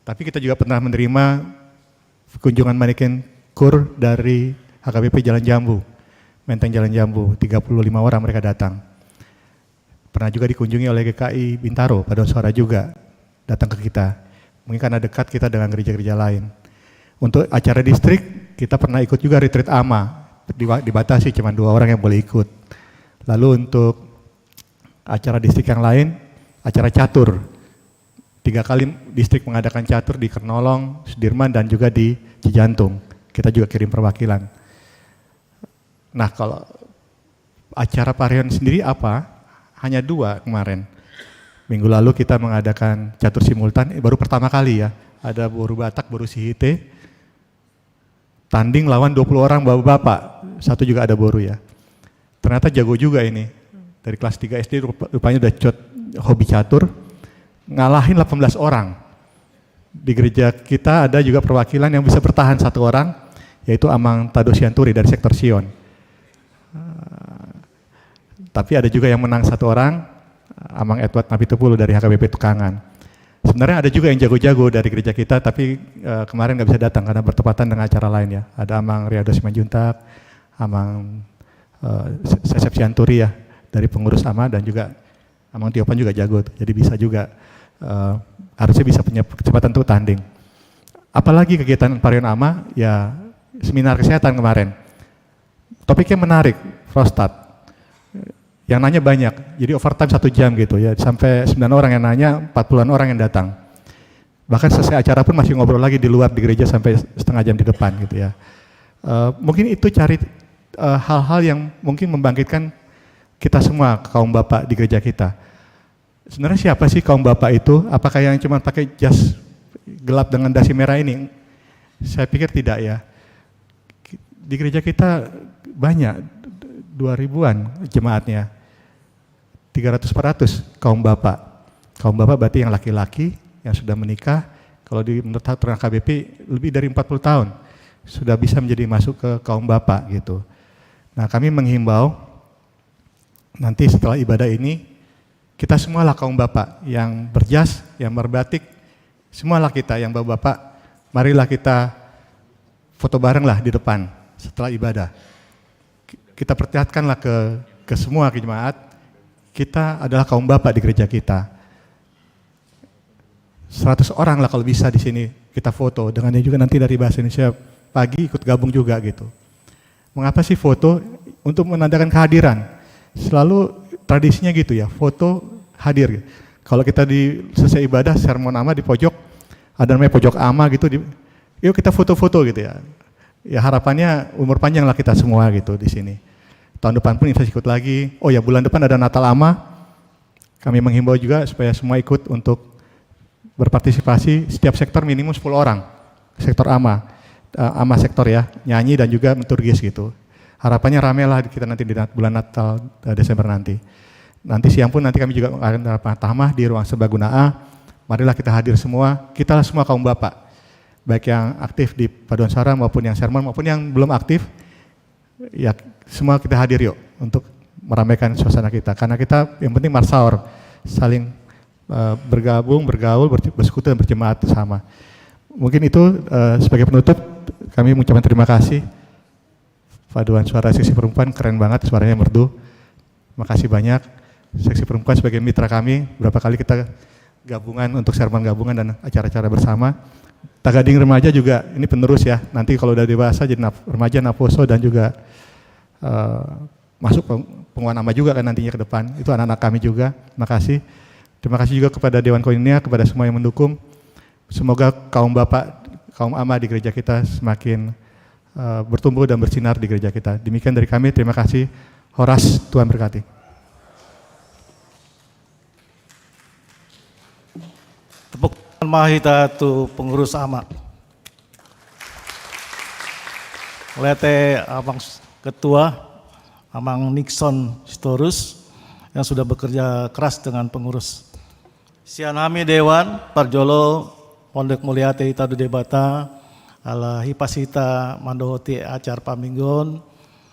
Tapi kita juga pernah menerima kunjungan manikin kur dari H K B P Jalan Jambu, Menteng Jalan Jambu, tiga puluh lima orang mereka datang. Pernah juga dikunjungi oleh G K I Bintaro, paduan suara juga datang ke kita. Mungkin karena dekat kita dengan gereja-gereja lain. Untuk acara distrik, kita pernah ikut juga retreat ama. Diwa-, dibatasi, cuma dua orang yang boleh ikut. Lalu untuk acara distrik yang lain, acara catur. Tiga kali distrik mengadakan catur di Kernolong, Sudirman, dan juga di Cijantung. Kita juga kirim perwakilan. Nah, kalau acara parheheon sendiri apa? Hanya dua kemarin. Minggu lalu kita mengadakan catur simultan, eh, baru pertama kali ya. Ada boru Batak, boru Sihite, tanding lawan dua puluh orang bapak-bapak. Satu juga ada boru ya. Ternyata jago juga ini. Dari kelas tiga S D rupa-, rupanya udah cot hobi catur, ngalahin delapan belas orang. Di gereja kita ada juga perwakilan yang bisa bertahan satu orang, yaitu Amang Tado Sianturi dari sektor Sion. Eh, tapi ada juga yang menang satu orang, Amang Edward Napitupulu dari H K B P Tukangan. Sebenarnya ada juga yang jago-jago dari gereja kita, tapi, eh, kemarin nggak bisa datang karena bertepatan dengan acara lain ya. Ada Amang Riado Simanjuntak, Amang, eh, Se-, Sesep Sianturi ya, dari pengurus A M A, dan juga Amang Tiopan juga jago tuh. Jadi bisa juga, eh, harusnya bisa punya kesempatan untuk tanding. Apalagi kegiatan Pareon A M A, ya seminar kesehatan kemarin. Topiknya menarik, prostat. Yang nanya banyak, jadi overtime satu jam gitu ya, sampai sembilan orang yang nanya, empat puluhan orang yang datang. Bahkan selesai acara pun masih ngobrol lagi di luar di gereja sampai setengah jam di depan gitu ya. Eh, mungkin itu cari, eh, hal-hal yang mungkin membangkitkan kita semua kaum bapak di gereja kita. Sebenarnya siapa sih kaum bapak itu? Apakah yang cuma pakai jas gelap dengan dasi merah ini? Saya pikir tidak ya. Di gereja kita banyak, dua ribuan jemaatnya. Tiga ratus empat ratus kaum bapak. Kaum bapak berarti yang laki-laki yang sudah menikah. Kalau di, menurut aturan H K B P, lebih dari empat puluh tahun sudah bisa menjadi masuk ke kaum bapak gitu. Nah, kami menghimbau nanti setelah ibadah ini, kita semualah kaum bapak yang berjas, yang berbatik, semualah kita yang bapak-bapak, marilah kita foto bareng lah di depan setelah ibadah. Kita perlihatkanlah ke, ke semua jemaat, kita adalah kaum bapak di gereja kita. Seratus orang lah kalau bisa di sini kita foto. Dengan yang juga nanti dari Bahasa Indonesia Pagi ikut gabung juga gitu. Mengapa sih foto? Untuk menandakan kehadiran. Selalu tradisinya gitu ya, foto hadir. Kalau kita di selesai ibadah, sermon A M A di pojok, ada namanya pojok A M A gitu, di, yuk kita foto-foto gitu ya. Ya harapannya umur panjang lah kita semua gitu di sini. Tahun depan pun bisa ikut lagi. Oh ya, bulan depan ada Natal A M A. Kami menghimbau juga supaya semua ikut untuk berpartisipasi, setiap sektor minimum sepuluh orang. Sektor A M A, eh, A M A sektor ya, nyanyi dan juga liturgis gitu. Harapannya rame lah kita nanti di Nat-, bulan Natal, eh, Desember nanti. Nanti siang pun nanti kami juga akan ada tamah di ruang serbaguna A. Marilah kita hadir semua, kita semua kaum bapak. Baik yang aktif di paduan suara maupun yang sermon maupun yang belum aktif, ya, semua kita hadir yuk untuk meramaikan suasana kita. Karena kita yang penting marsaor, saling, eh, bergabung, bergaul, berje-, bersekutu dan berjemaat sama. Mungkin itu, eh, sebagai penutup, kami mengucapkan terima kasih. Paduan suara seksi perempuan keren banget, suaranya merdu. Makasih banyak. Seksi perempuan sebagai mitra kami, berapa kali kita gabungan untuk sermon gabungan dan acara-acara bersama. Tagading Remaja juga, ini penerus ya. Nanti kalau udah dewasa jadi nap-, remaja, naposo, dan juga, eh, masuk peng-, penguahan A M A juga kan nantinya ke depan. Itu anak-anak kami juga. Makasih. Terima kasih juga kepada Dewan Koinonia, kepada semua yang mendukung. Semoga kaum bapak, kaum A M A di gereja kita semakin, eh, bertumbuh dan bersinar di gereja kita. Demikian dari kami, terima kasih. Horas, Tuhan berkati. Tepuk tangan ma hita tu pengurus A M A. Mauliate Amang s-, Ketua, Amang Nixon Sitorus, yang sudah bekerja keras dengan pengurus. Sian hami Dewan, parjolo, mondok mauliate hita tu Debata, ala hipas hita mandohoti acara pamingguon,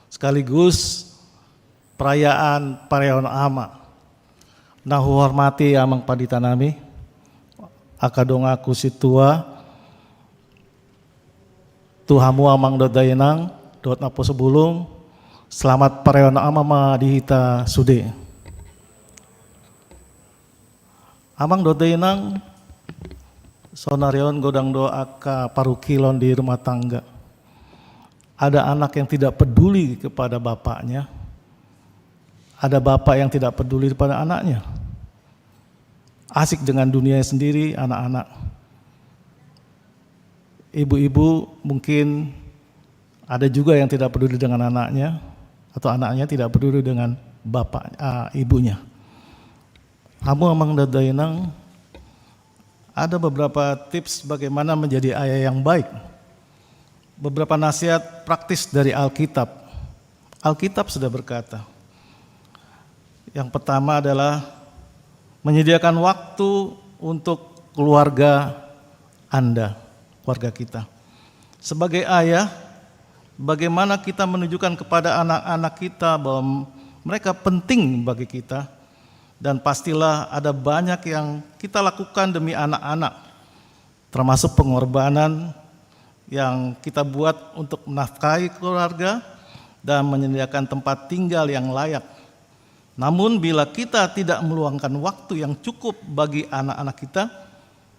sekaligus perayaan Pareon A M A. Na huhormati Amang Pandita nami, angka donganku sintua, tu hamu Amang dohot dainang, dohot naposo bulung, selamat Pareon A M A ma di hita sude. Amang dohot dainang, saonari on godang do angka parungkilon di rumah tangga. Ada anak yang tidak peduli kepada bapaknya, ada bapak yang tidak peduli kepada anaknya. Asik dengan dunianya sendiri, anak-anak. Ibu-ibu mungkin ada juga yang tidak peduli dengan anaknya, atau anaknya tidak peduli dengan bapak, ah, ibunya. Hamu Amang dohot dainang, ada beberapa tips bagaimana menjadi ayah yang baik. Beberapa nasihat praktis dari Alkitab. Alkitab sudah berkata, Yang pertama adalah menyediakan waktu untuk keluarga Anda, keluarga kita. Sebagai ayah, bagaimana kita menunjukkan kepada anak-anak kita bahwa mereka penting bagi kita? Dan pastilah ada banyak yang kita lakukan demi anak-anak, termasuk pengorbanan yang kita buat untuk menafkahi keluarga dan menyediakan tempat tinggal yang layak. Namun, bila kita tidak meluangkan waktu yang cukup bagi anak-anak kita,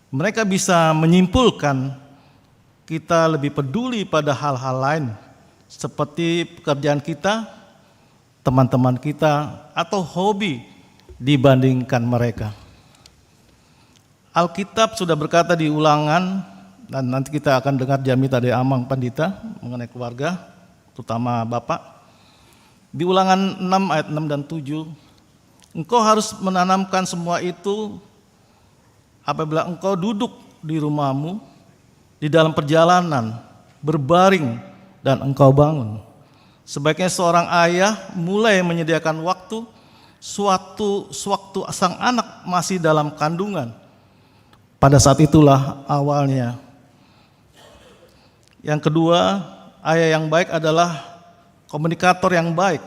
mereka bisa menyimpulkan kita lebih peduli pada hal-hal lain, seperti pekerjaan kita, teman-teman kita, atau hobi dibandingkan mereka. Alkitab sudah berkata di Ulangan, dan nanti kita akan dengar jamita dari Amang Pandita mengenai keluarga, terutama Bapak. Di Ulangan enam ayat enam dan tujuh, "Engkau harus menanamkan semua itu apabila engkau duduk di rumahmu, di dalam perjalanan, berbaring, dan engkau bangun." Sebaiknya seorang ayah mulai menyediakan waktu suatu sewaktu sang anak masih dalam kandungan. Pada saat itulah awalnya. Yang kedua, ayah yang baik adalah komunikator yang baik.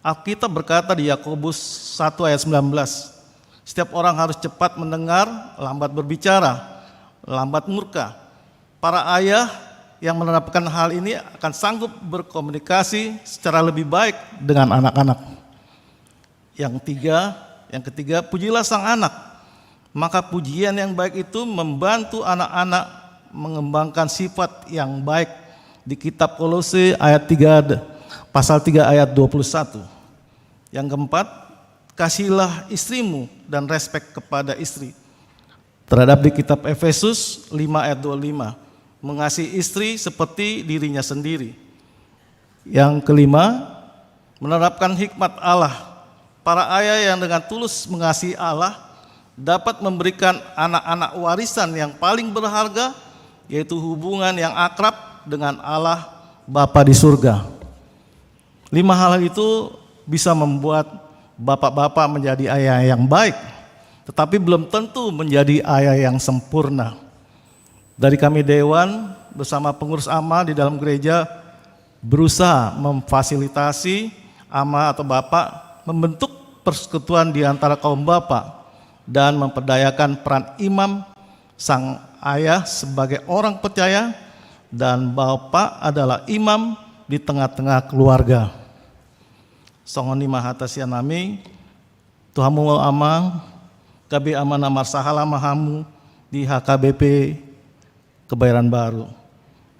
Alkitab berkata di Yakobus satu ayat sembilan belas, "Setiap orang harus cepat mendengar, lambat berbicara, lambat murka." Para ayah yang menerapkan hal ini akan sanggup berkomunikasi secara lebih baik dengan anak-anak. Yang tiga, yang ketiga, pujilah sang anak. Maka pujian yang baik itu membantu anak-anak mengembangkan sifat yang baik. Di kitab Kolose ayat tiga, pasal tiga ayat dua puluh satu. Yang keempat, kasihilah istrimu dan respek kepada istri. Terhadap di kitab Efesus lima ayat dua puluh lima, mengasihi istri seperti dirinya sendiri. Yang kelima, menerapkan hikmat Allah. Para ayah yang dengan tulus mengasihi Allah dapat memberikan anak-anak warisan yang paling berharga, yaitu hubungan yang akrab dengan Allah Bapa di surga. Lima hal itu bisa membuat bapak-bapak menjadi ayah yang baik, tetapi belum tentu menjadi ayah yang sempurna. Dari kami Dewan bersama pengurus ama di dalam gereja berusaha memfasilitasi ama atau bapak membentuk persekutuan di antara kaum bapak dan memperdayakan peran imam, sang ayah sebagai orang percaya, dan bapak adalah imam di tengah-tengah keluarga. Songon i ma hata sian hami tu hamu, Amang, gabe ama na marsahala ma hamu di H K B P Kebayoran Baru.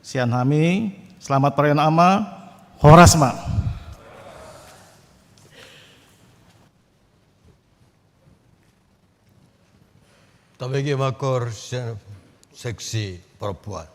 Sian hami, selamat parayaan ama, horas ma. Tabege ma koor seksi perempuan.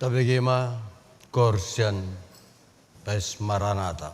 Tabege ma koor sian Paes Maranatha.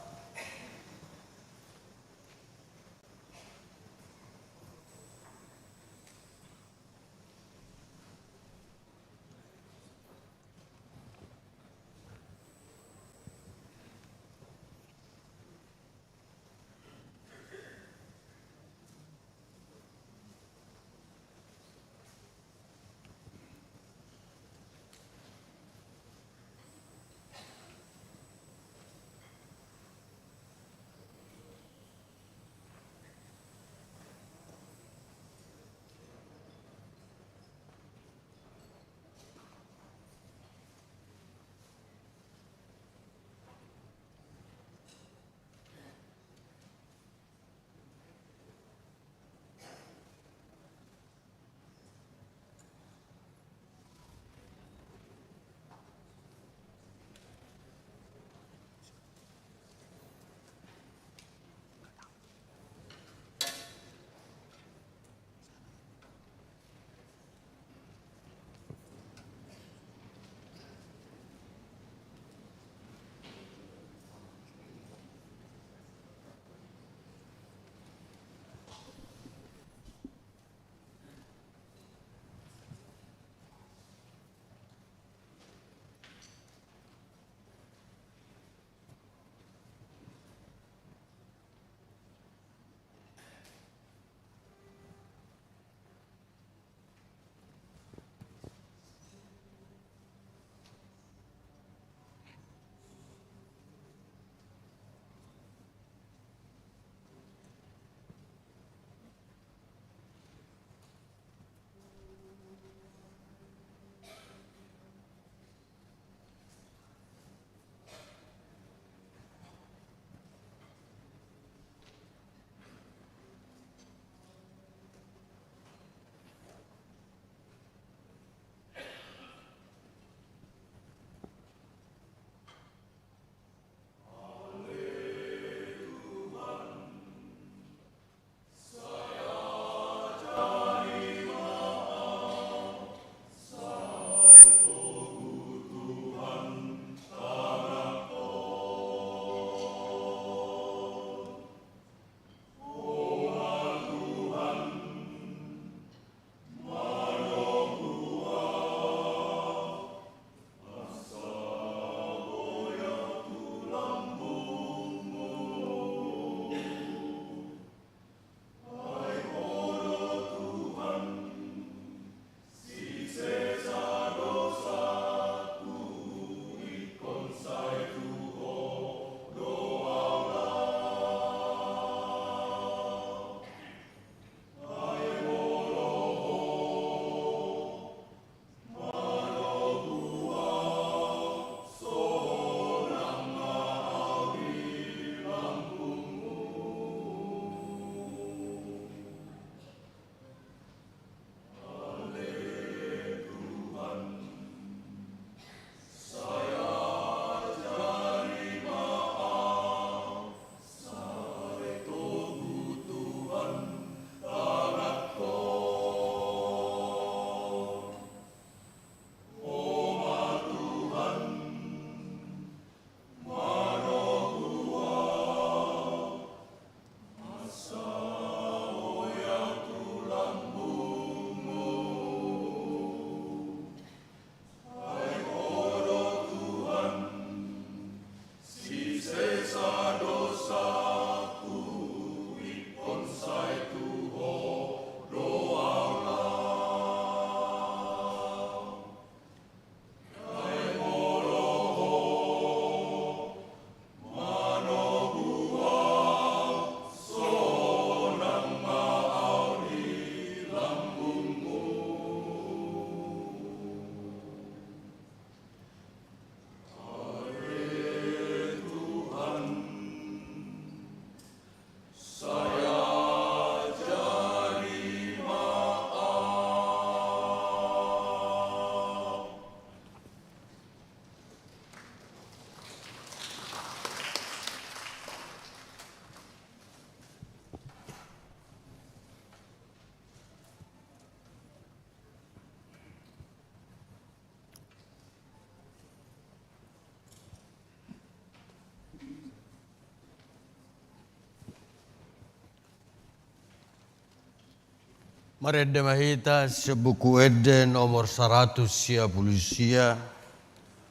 Marende ma hita sian Buku Ende nomor saratus sia pulu sia,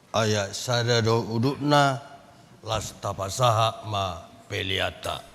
ayat sada dohot udutna, laos tapasahat ma peleanta.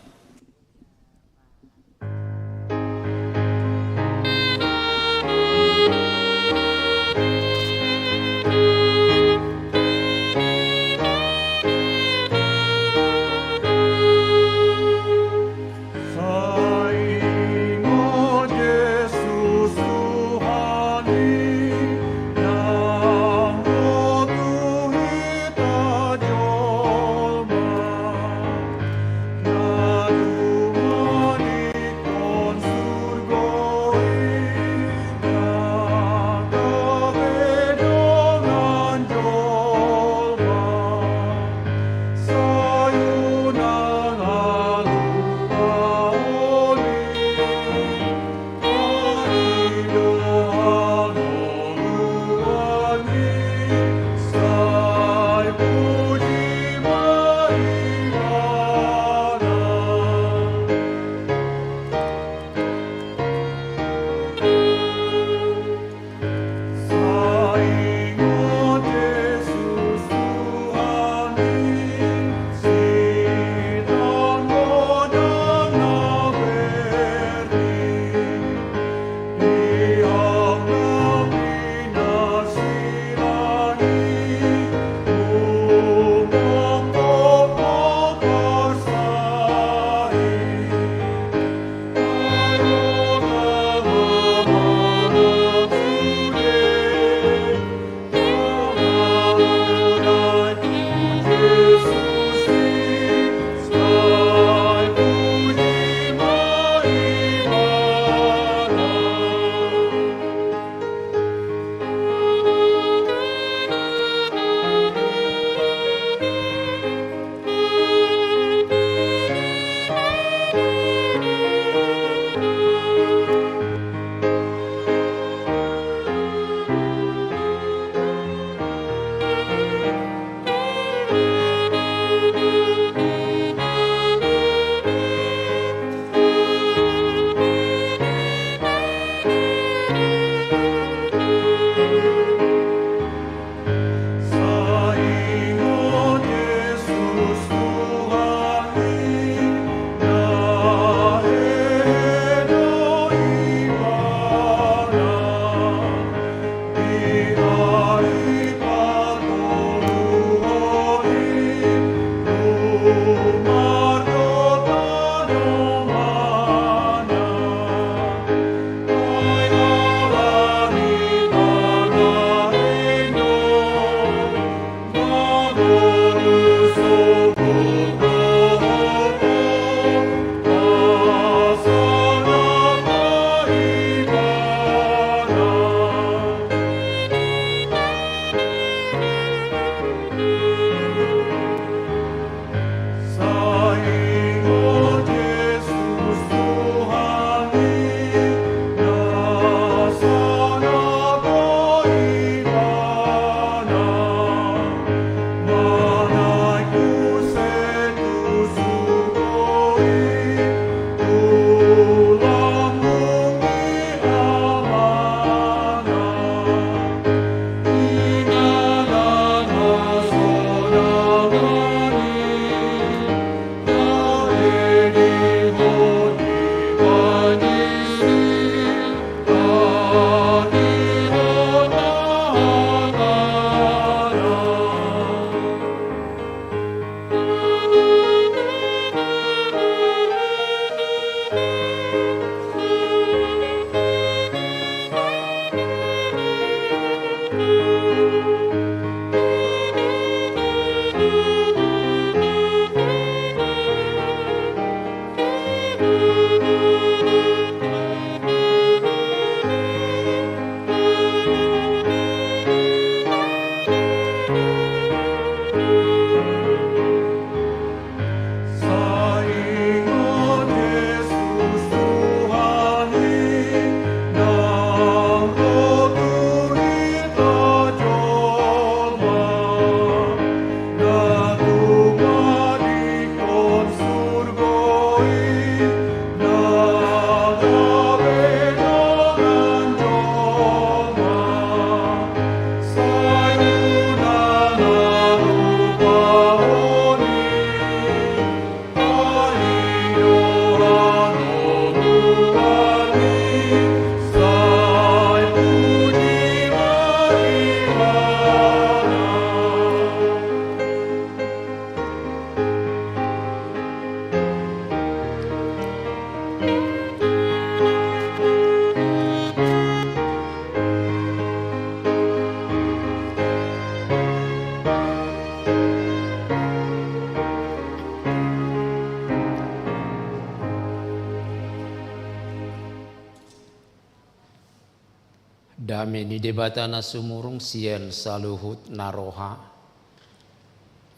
Dame ni Debata na sumurung sian saluhut na roha,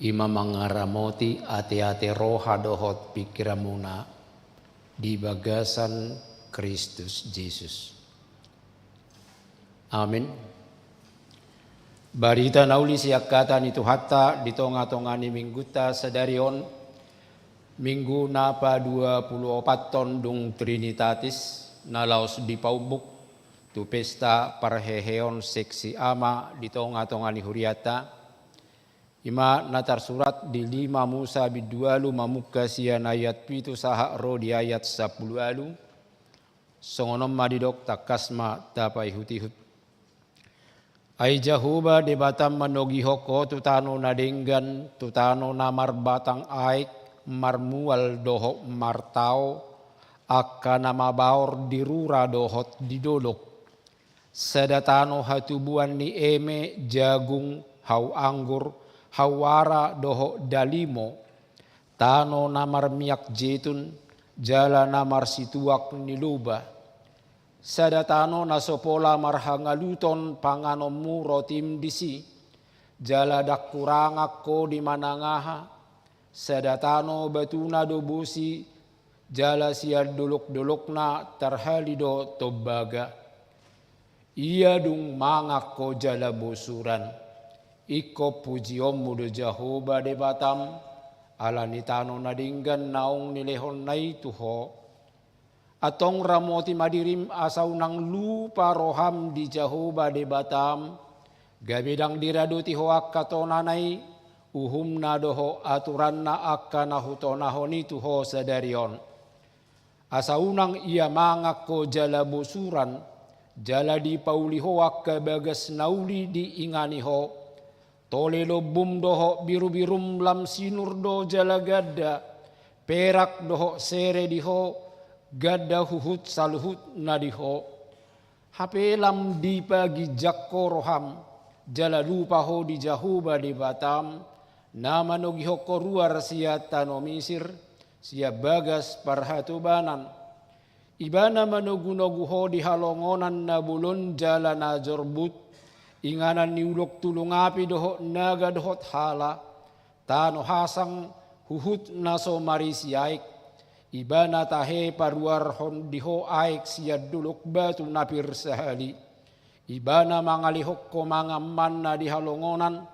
i ma mangaramoti ateate roha dohot pingkiranmuna di bagasan Kristus Jesus. Amin. Barita na uli sian hata ni Tuhanta di tongatonga ni minggunta sadari on, Minggu na paduapuluopathon dung Trinitatis, na laos dipaumbuk tu pesta parheheon seksi ama di tongatonga ni hurianta. I ma na tarsurat di lima Musa bindualu mamungka sian ayat pitu sahat ro di ayat sampulu ualu. Songon on ma didok, tangkas ma tapaihutihut. Ai Jahowa Debata manogihon ho tu tano na denggan, tu tano na marbatang aek, marmual dohot martao, angka na mabaor di rura dohot di dolok. Sada tano hatubuan ni eme, jagung, hau anggur, hau ara dohot dalimo, tano na marmiak jetun, jala na marsituak ni loba. Sada tano na so pola marhangaluton panganonmu rotim disi, jala ndang hurangan ho di manang aha. Sada tano batuna do bosi, jala sian dolokdolokna tarhali do tombaga. Ia dung mangan ho jala bosuran, ingkon pujionmu do Jahowa Debatam, ala ni tano na denggan naung nilehonna i tu ho. Antong ramoti ma dirim asa unang lupa roham di Jahowa Debatam, gabe ndang diradoti ho angka tonana i, uhumna dohot aturanna angka na hutonahon i tu ho sadari on. Asa unang ia mangan ho jala bosuran, jala dipauli ho angka bagas na uli diingani ho. Tole lombum dohot birubirum lam sinur do jala ganda, perak dohot sere di ho, ganda huhut saluhutna di ho. Hape lam dipaginjang ho roham, jala lupa ho di Jahowa Debatam, na manogihon ho ruar sian tano Misir, sian bagas parhatobanan. Ibana manogunogu ho di halongonan na bolon jala na jorbut, inganan ni ulok tulung api dohot naga dohot hala, tano hasang huhut na so marisi aek. Ibana tahe paruarhon di ho aek sian dolok batu na pir sahali. Ibana mangalehon ho mangan manna di halongonan,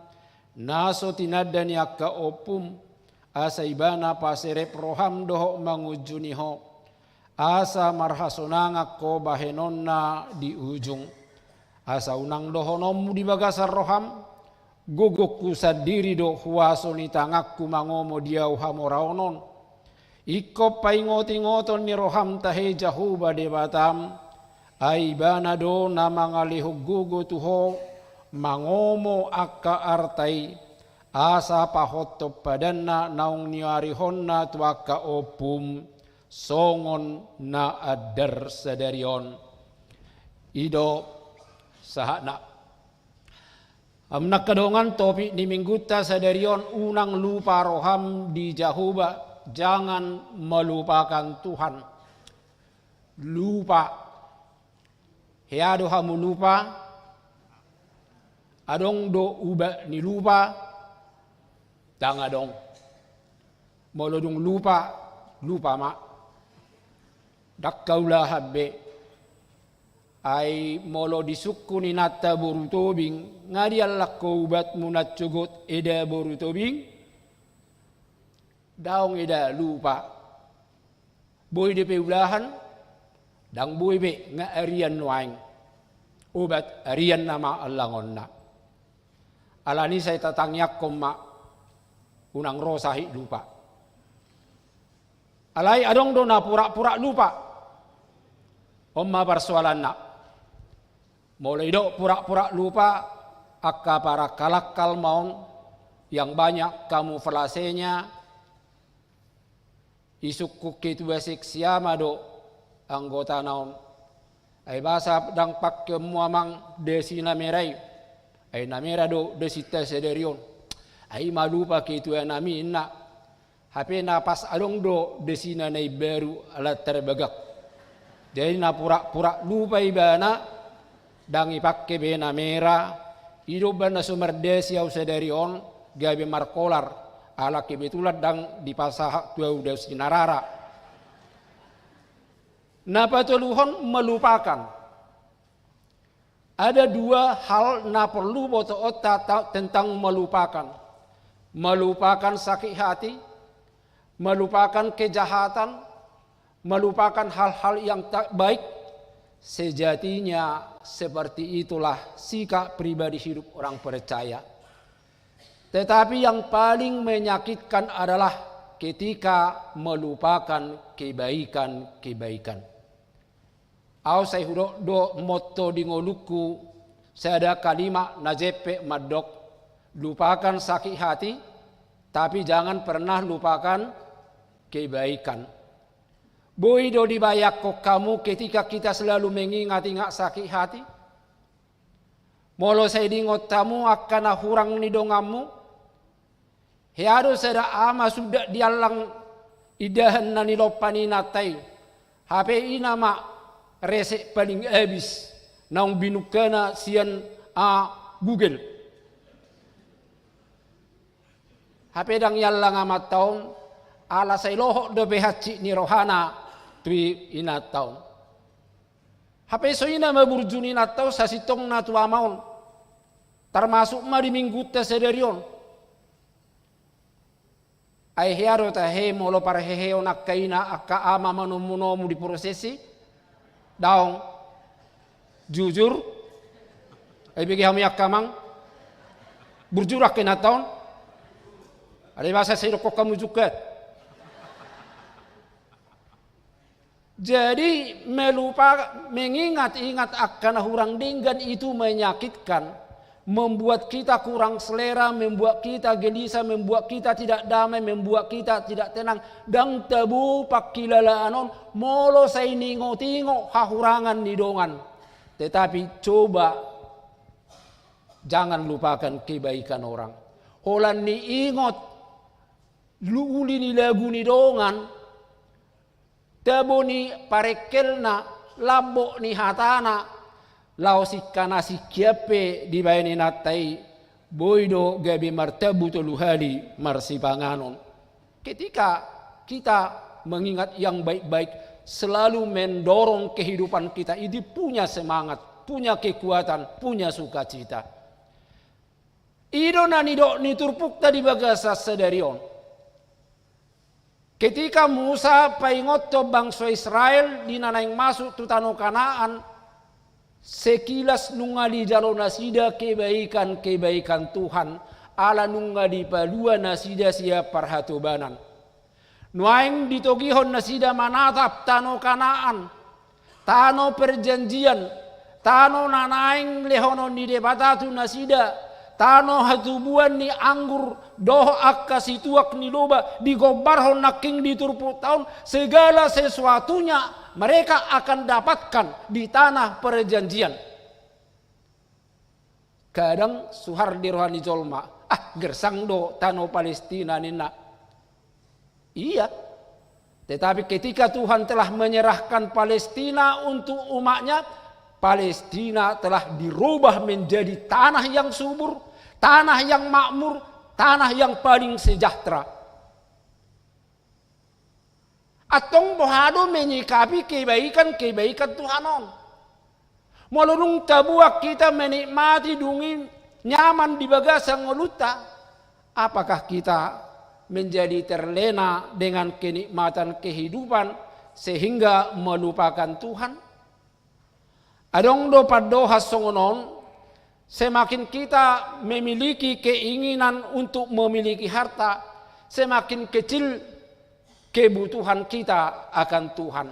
na so tinanda ni angka ompum, asa ibana paserep roham dohot mangunjuni ho, asa marhasonangan ho bahenonna di ujung. Asa unang dohononmu di bagasan roham, gogongku sandiri do huaso ni tanganku mangomo di ahu hamoraon on. Ingkon paingotingoton ni roham tahe Jahowa Debatam, ai ibana do na mangalehon gogo tu ho mangomo angka arta i, asa pahothon padanna naung niarihonna tu angka ompum, songon na andar sadari on. I do sahatna. Amang na angka dongan, topik ni minggunta sadari on, unang lupa roham di Jahowa, jangan melupakan Tuhan. Lupa. Hea do hamu lupa? Adong do ubat ni lupa? Ndang adong. Molo dung lupa, lupa ma. Ndang haulahan be. Ai molo di sungkun inanta boru Tobing, nga diallang ho ubatmuna sogot eda boru Tobing? Daong eda, lupa. Boi dope ulahan? Ndang boi be, nga arian nuaeng. Ubat arian nama allangonna. Alani sai tatangiangkon ma, unang ro sahit lupa. Alai adong do na pura-pura lupa. On ma parsoalanna. Molo idok pura-pura lupa, angka parangkal-angkal ma on, yang banyak kamuflasenya. Isungkun ketua seksi ama do anggotana on. Ai boasa ndang pangkeonmu amang dasi na mera i? Ai na mera do dasinta sadari on. Ai ima lupa ketua nami, inna. Hape na pas adong do dasina na imbaru ala tarbagak. Jadi na pura-pura lupa ibana, Ndang ipangke be na mera, i do umbahen na so mardasi au sadari on, gabe markolar, ala kebetulan ndang dipasahat tu au dao Sinarara. Na patoluhon, melupakan. Ada dua hal na porlu botoonta ta-, tentang melupakan. Melupakan sakit hati, melupakan kejahatan, melupakan hal-hal yang tak baik, sejatinya seperti itulah sikap pribadi hidup orang percaya. Tetapi yang paling menyakitkan adalah ketika melupakan kebaikan-kebaikan. Au sai hudok do motto di ngolungku, sada kalimat na jempek mandok, lupakan sakit hati, tapi jangan pernah lupakan kebaikan. Boi do dibayangkon hamu ketika kita selalu mengingat-ingat sakit hati? Molo sai diingot hamu angka na hurang ni donganmu, hea do sada ama suda diallang indahan na nilompan inanta i. Hape ina ma resek paling abis naung binungkana sian, a, Google. Hape ndang iallang amanta on, ala sai lohot dope hansit ni rohana tu inanta on. Hape so ina ma burju ni inanta on sasintongna tu ama on. Termasuk ma di minggunta sadari on. Ai hea do tahe molo parheheon angka ina angka ama manomunomu di prosesi? Daong. Jujur? Ai bege hamu i angka amang? Burju do angka inanta on? Alai masa sai dokkon hamu jungkat? Jadi, melupa, mengingat-ingat angka na hurang denggan itu menyakitkan, membuat kita kurang selera, membuat kita gelisah, membuat kita tidak damai, membuat kita tidak tenang. Ndang tabo pangkilalaan on, molo sai niingot-ingot hahurangan ni dongan. Tetapi coba jangan lupakan kebaikan orang. Holan niingot lu-, uli ni lagu ni dongan, tabo ni parengkelna, lambok ni hatana, laos ingkon na singkop pe dibaen inanta i, boi do gabe martabu tolu hali marsipanganon. Ketika kita mengingat yang baik-baik, selalu mendorong kehidupan kita ini punya semangat, punya kekuatan, punya sukacita. I do na nidok ni turpukta di bagasan sadari on. Ketika Musa paingothon bangso Israel di na naeng masuk tu tano Kanaan, sekilas nunga dijalo nasida kebaikan-kebaikan Tuhan, ala nunga dipalua nasida sian parhatobanan. Nuaeng ditogihon nasida manatap tano Kanaan, tano perjanjian, tano na naeng lehonon ni Debata tu nasida, tano hatubuan ni anggur dohot angka situak ni loba, digombarhon nangkin di turpukta on, segala sesuatunya mereka akan dapatkan di tanah perjanjian. Kadang suhar di roha ni jolma, ah, gersang do tano Palestina ninna. Iya. Tetapi ketika Tuhan telah menyerahkan Palestina untuk umatnya, Palestina telah dirubah menjadi tanah yang subur, tanah yang makmur, tanah yang paling sejahtera. Antong boha do menyikapi kebaikan-kebaikan Tuhan on? Molo dung tabuat hita menikmati, dung i nyaman di bagasan ngolunta, apakah kita menjadi terlena dengan kenikmatan kehidupan sehingga melupakan Tuhan? Adong do pandohan songon on, semakin kita memiliki keinginan untuk memiliki harta, semakin kecil kebutuhan kita akan Tuhan.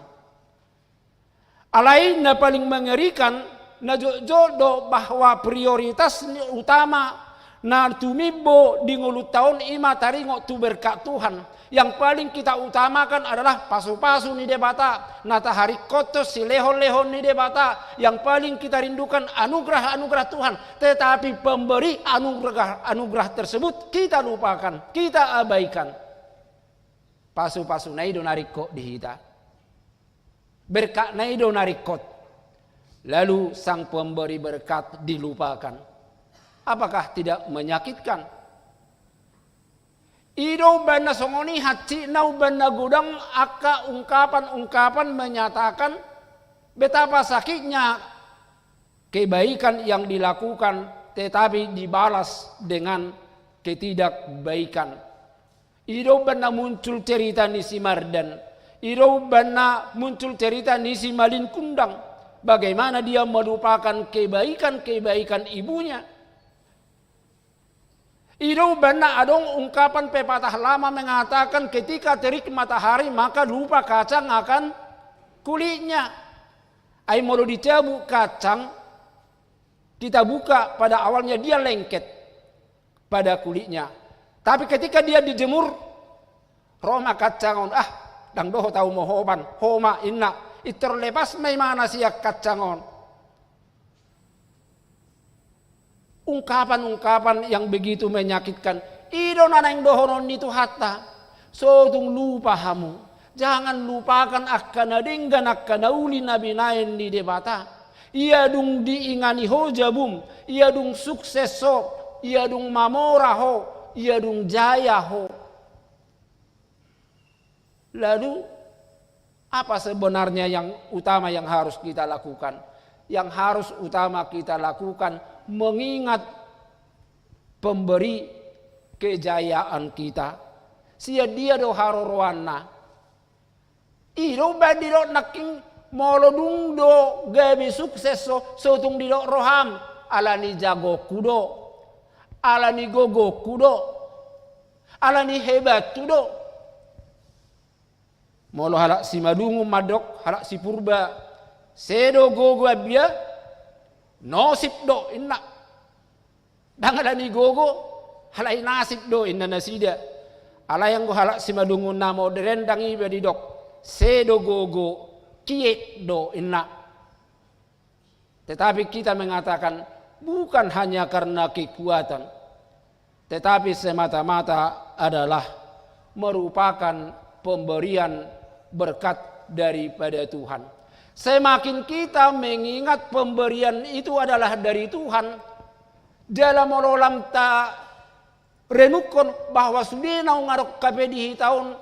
Alai na paling mengerikan, na jotjot do bahwa prioritas ni utama na tumimbo di ngolunta on i ma taringot tu berkat Tuhan. Yang paling kita utamakan adalah pasu-pasu ni Debata, na taharingkothon silehon-lehon ni Debata. Yang paling kita rindukan anugerah-anugerah Tuhan. Tetapi pemberi anugerah, anugerah tersebut kita lupakan, kita abaikan. Pasu-pasuna i do na ringkot di hita. Berkatna i do na ringkot. Lalu sang pemberi berkat dilupakan. Apakah tidak menyakitkan? I do umbahen na songon i hansikna, umbahen na godang angka ungkapan-ungkapan menyatakan betapa sakitnya kebaikan yang dilakukan, tetapi dibalas dengan ketidakbaikan. I do umbahen na muncul cerita ni si Mardan, i do umbahen na muncul cerita ni si Malin Kundang, bagaimana dia melupakan kebaikan-kebaikan ibunya. I do umbahen na adong ungkapan pepatah lama mengatakan, ketika terik matahari maka lupa kacang akan kulitnya. Ai molo dicabut kacang, kita buka, pada awalnya dia lengket pada kulitnya. Tapi ketika dia dijemur, ro ma kacang on, ah, ndang dohot ahu mohopan, ho ma inna, i terlepas ma imana sian kacang on. Ungkapan-ungkapan yang begitu menyakitkan, i do na naeng dohonon ni Tuhanta. So tung lupa hamu. Jangan lupakan angka na denggan, angka na uli na binahen ni Debata. Ia dung diingani ho jabum, ia dung sukses ho, ia dung mamora ho, ia dung jaya ho. Lalu, apa sebenarnya yang utama yang harus kita lakukan? Yang harus utama kita lakukan, mengingat pemberi kejayaan kita. Sian dia do haroroanna? I do umbahen didok nangkin, molo dung do gabe sukses ho, so tung didok roham, ala ni jagoku do, ala ni gogoku do, ala ni hebatku do. Molo halak Simalungun mandok, halak Sipurba, sedo gogo ambia, nosip do inna. Ndang ala ni gogo, ala ni nasib do inna nasida. Alai anggo halak Simalungun na modern ndang iba didok, sedo gogo, kiek do inna. Tetapi kita mengatakan, bukan hanya karena kekuatan, tetapi semata-mata adalah merupakan pemberian berkat daripada Tuhan. Semakin kita mengingat pemberian itu adalah dari Tuhan, jala molo lam tarenungkon bahwa sude naung adong hape di hita on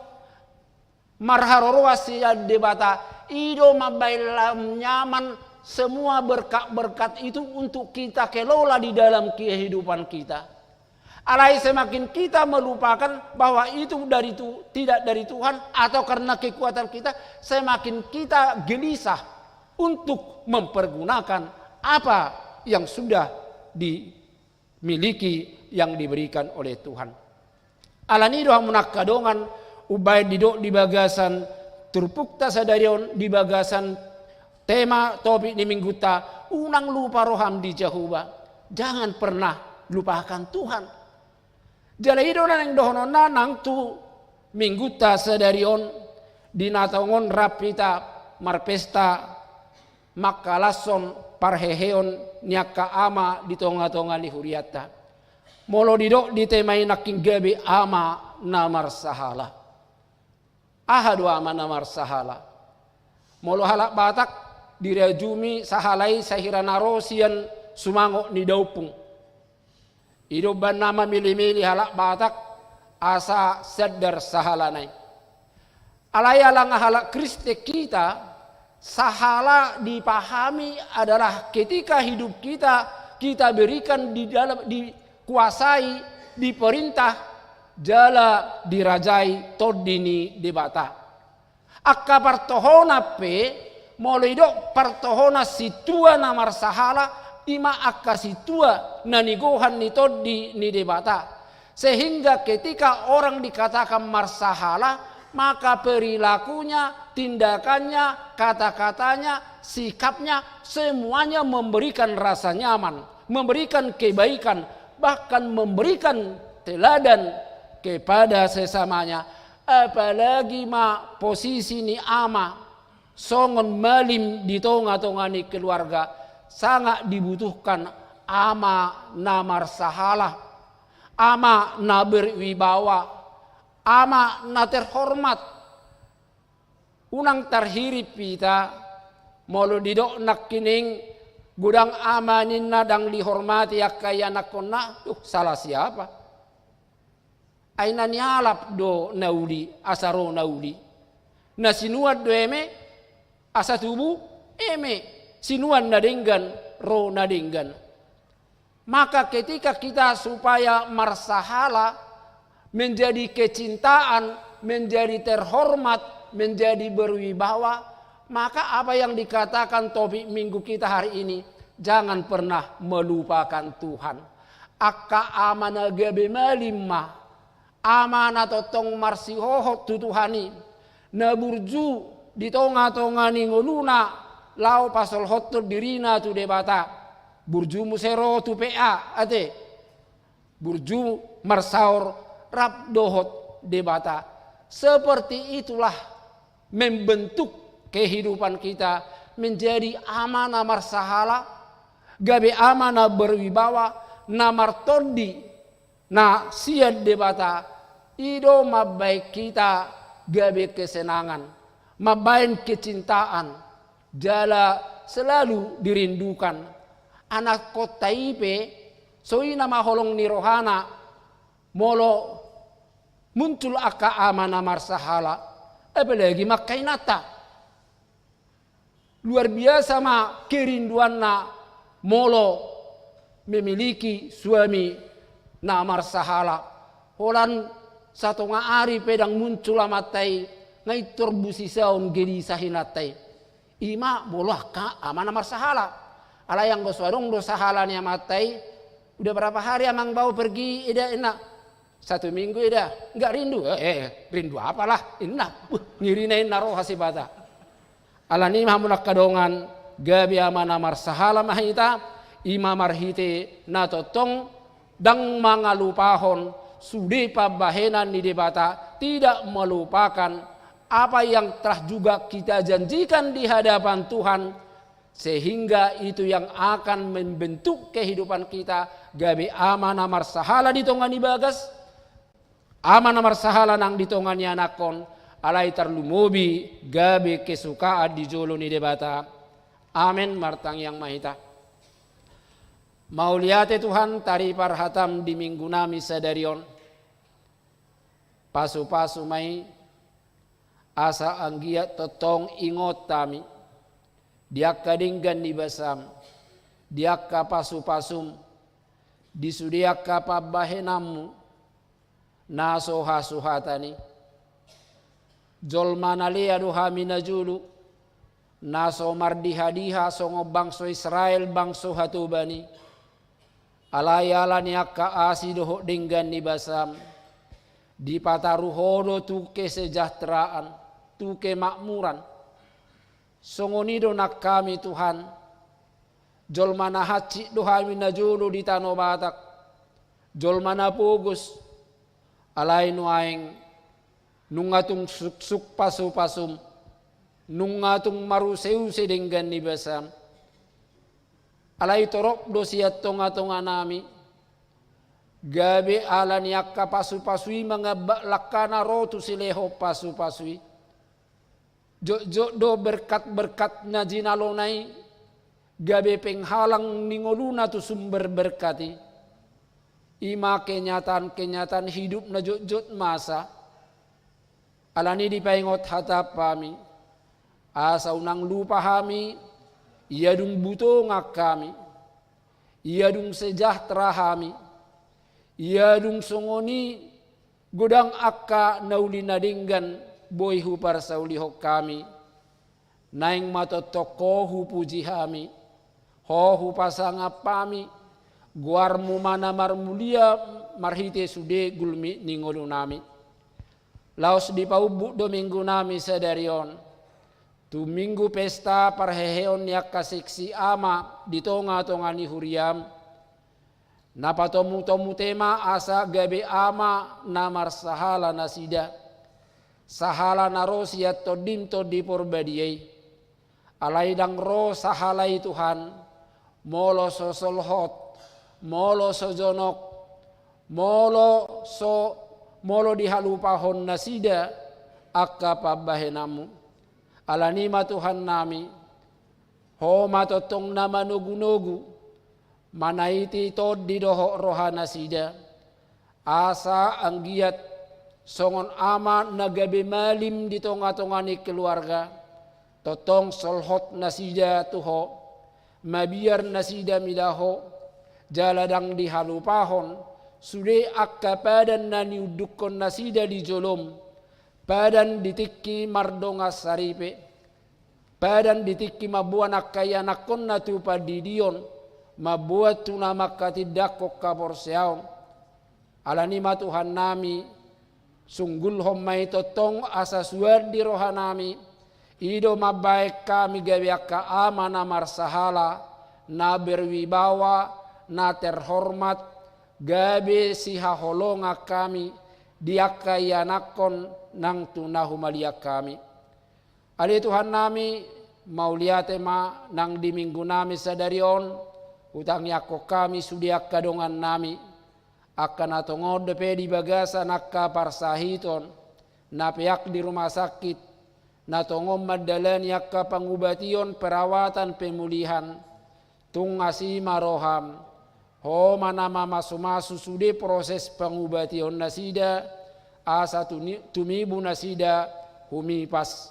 marharoroan sian Debata, i do mambahen lam nyaman semua berkat-berkat itu untuk kita kelola di dalam kehidupan kita. Alai semakin kita melupakan bahwa itu dari tu-, tidak dari Tuhan atau karena kekuatan kita, semakin kita gelisah untuk mempergunakan apa yang sudah dimiliki, yang diberikan oleh Tuhan. Ala ni i do hamu na angka dongan, umbahen didok di bagasan turpukta sadari on, di bagasan tema topik ni mingguta, unang lupa roham di Jahowa. Jangan pernah lupakan Tuhan. Jala i do na naeng dohononna nang tu mingguta sadari on, di na tongon rap hita marpesta mangkalashon parheheon ni angka ama di tonga-tonga ni hurianta. Molo didok di tema i nangkin gabe ama na marsahala. Aha do ama na marsahala? Molo halak Batak dirajumi sahala i sahira na ro sian sumangot ni daompung. I do umbahen na mamili-mili halak Batak asa sadar sahalana i. Alai ala nga halak Kristen hita, sahala dipahami adalah ketika hidup kita, kita berikan di dalam, dikuasai, diperintah, jala dirajai Tondi ni Debata. Angka partohonan pe, molo didok partohonan sintua na marsahala, i ma angka sintua na nigohan ni Tondi ni Debata. Sehingga ketika orang dikatakan marsahala, maka perilakunya, tindakannya, kata-katanya, sikapnya, semuanya memberikan rasa nyaman, memberikan kebaikan, bahkan memberikan teladan kepada sesamanya. Apalagi ma posisi ni ama songon malim di tonga-tonga ni keluarga, sangat dibutuhkan ama na marsahala, ama na berwibawa, ama na terhormat. Unang tarhirim hita Molo didok nangkining godang ama ninna ndang dihormati angka ianakkonna, uh, salah siapa? Ai na nialap do na uli, asa ro na uli. Na sinuan do eme, asa tubu eme, sinuan na denggan, ro na denggan. Maka ketika kita supaya marsahala, menjadi kecintaan, menjadi terhormat, menjadi berwibawa, maka apa yang dikatakan topik minggu kita hari ini, jangan pernah melupakan Tuhan. Angka ama na gabe malim ma, ama na tongtong marsihohot tu Tuhan i, na burju di tonga-tonga ni ngoluna, laho pasolhothon dirina tu Debata. Burju muse ro tu P A, ate. Burju marsaor rap dohot Debata. Seperti itulah membentuk kehidupan kita menjadi ama na marsahala, gabe ama na berwibawa, na martondi, na sian Debata, i do mambaen hita gabe kesenangan, mambaen kecintaan, jala selalu dirindukan. Anakkonta i pe, so i nama holong ni rohana, molo muncul angka ama na marsahala, apalagi ma angka inanta. Luar biasa ma kerinduanna molo memiliki suami na marsahala. Holan satonga ari pe ndang muncul amanta i, nga i tor busisaon gelisah inanta i. I ma molo angka ama na marsahala. Alai anggo so adong do sahala ni amanta i, "Udah berapa hari Amang Bao pergi, Eda?" inna. "Satu minggu, Eda." "Nggak rindu?" "Eh, eh, rindu apalah," inna. Uh, ngirina inna roha sipata. Alani i ma hamu angka dongan, gabe ama na marsahala ma hita, i ma marhite na tongtong ndang mangalupahon sude pambahenan ni Debata, tidak melupakan apa yang telah juga kita janjikan di hadapan Tuhan, sehingga itu yang akan membentuk kehidupan kita, gabe ama na marsahala di tonga ni bagas, ama na marsahala nang di tonga ni anakkon, alai tarlumobi gabe kesukaan di jolo ni Debata. Amen. Martangiang ma hita. Mauliate Tuhan, taripar hataM di minggu nami sadari on. Pasu-pasu ma i, asa anggiat tongtong ingot hami di angka denggan ni basaM, di angka pasu-pasuM, di sude angka pambahenanMu na so hasuhatan i. Jolma na lea do hami najolo, na so mardiha-diha songon bangso Israel, bangso hatoban i. Alai ala ni angka asi dohot denggan ni basaM, dipataru Ho do tu kesejahteraan, tu kemakmuran. Songon i do nang hami, Tuhan. Jolma na hansit do hami najolo di Tano Batak, jolma na pogos. Alai nuaeng nunga tung suksuk pasu-pasuM, nunga tung maruse-use denggan ni basaM. Alai torop do sian tonga-tonga nami, gabe ala ni angka pasu-pasu i mangambat langkana ro tu silehon pasu-pasu i. Jotjot do berkat-berkat na jinalona i, gabe penghalang ni ngoluna tu sumber berkat i. I ma kenyataan-kenyataan hidup na jotjot masa. Alani i dipaingot hataM hami, asa unang lupa hami, ia dung butongan hami, ia dung sejahtera hami, ia dung songon i godang angka na uli na denggan boi huparsaulihon hami. Naeng ma tongtong Ho hupuji hami, Ho hupasangap hami, goarMu ma na marmulia marhite sude gulmit ni ngolu nami. Laos dipaumbut do minggu nami sadari on tu minggu pesta parheheon ni angka seksi ama di tonga-tonga ni huriaM. Na patomu-tomu tema asa gabe ama na marsahala nasida, sahala na ro sian TondiM Tondi Porbadia i. Alai ndang ro sahala i, Tuhan, molo so solhot, molo so jonok, molo so, molo dihalupahon nasida angka pambahenanMu. Alani i ma, Tuhan nami, Ho ma tongtong na manogunogu, manaiti tondi dohot rohanasida, asa anggiat songon ama na gabe malim di tongatonga ni keluarga, tongtong solhot nasida tu Ho, mabiar nasida mida Ho, jala ndang dihalupahon sude angka padan na niundukkon nasida di jolom, padan di tingki mardongan saripe, padan di tingki mamboan angka ianakkonna tu pandidion, mamboan tu na mangkatindangkon haporseaon. Alani i ma Tuhannami, sunggulhon ma i tongtong asa suan di rohanami, i do mambahen hami gabe angka ama na marsahala, na berwibawa, na terhormat, gabe sihaholongan hami di angka ianakkon nang tu na humaliang hami. Ale Tuhannami, mauliate ma nang di minggunami sadari on, hutangiangkon hami sude angka dongannami, angka na tongon dope di bagasan angka parsahiton, na peak di rumah sakit, na tongon mandalani angka pangubation, perawatan, pemulihan, tung asi ma roham, Ho ma na mamasumasu sude proses pangubationnasida, asa tuni-, tumibu nasida humipas.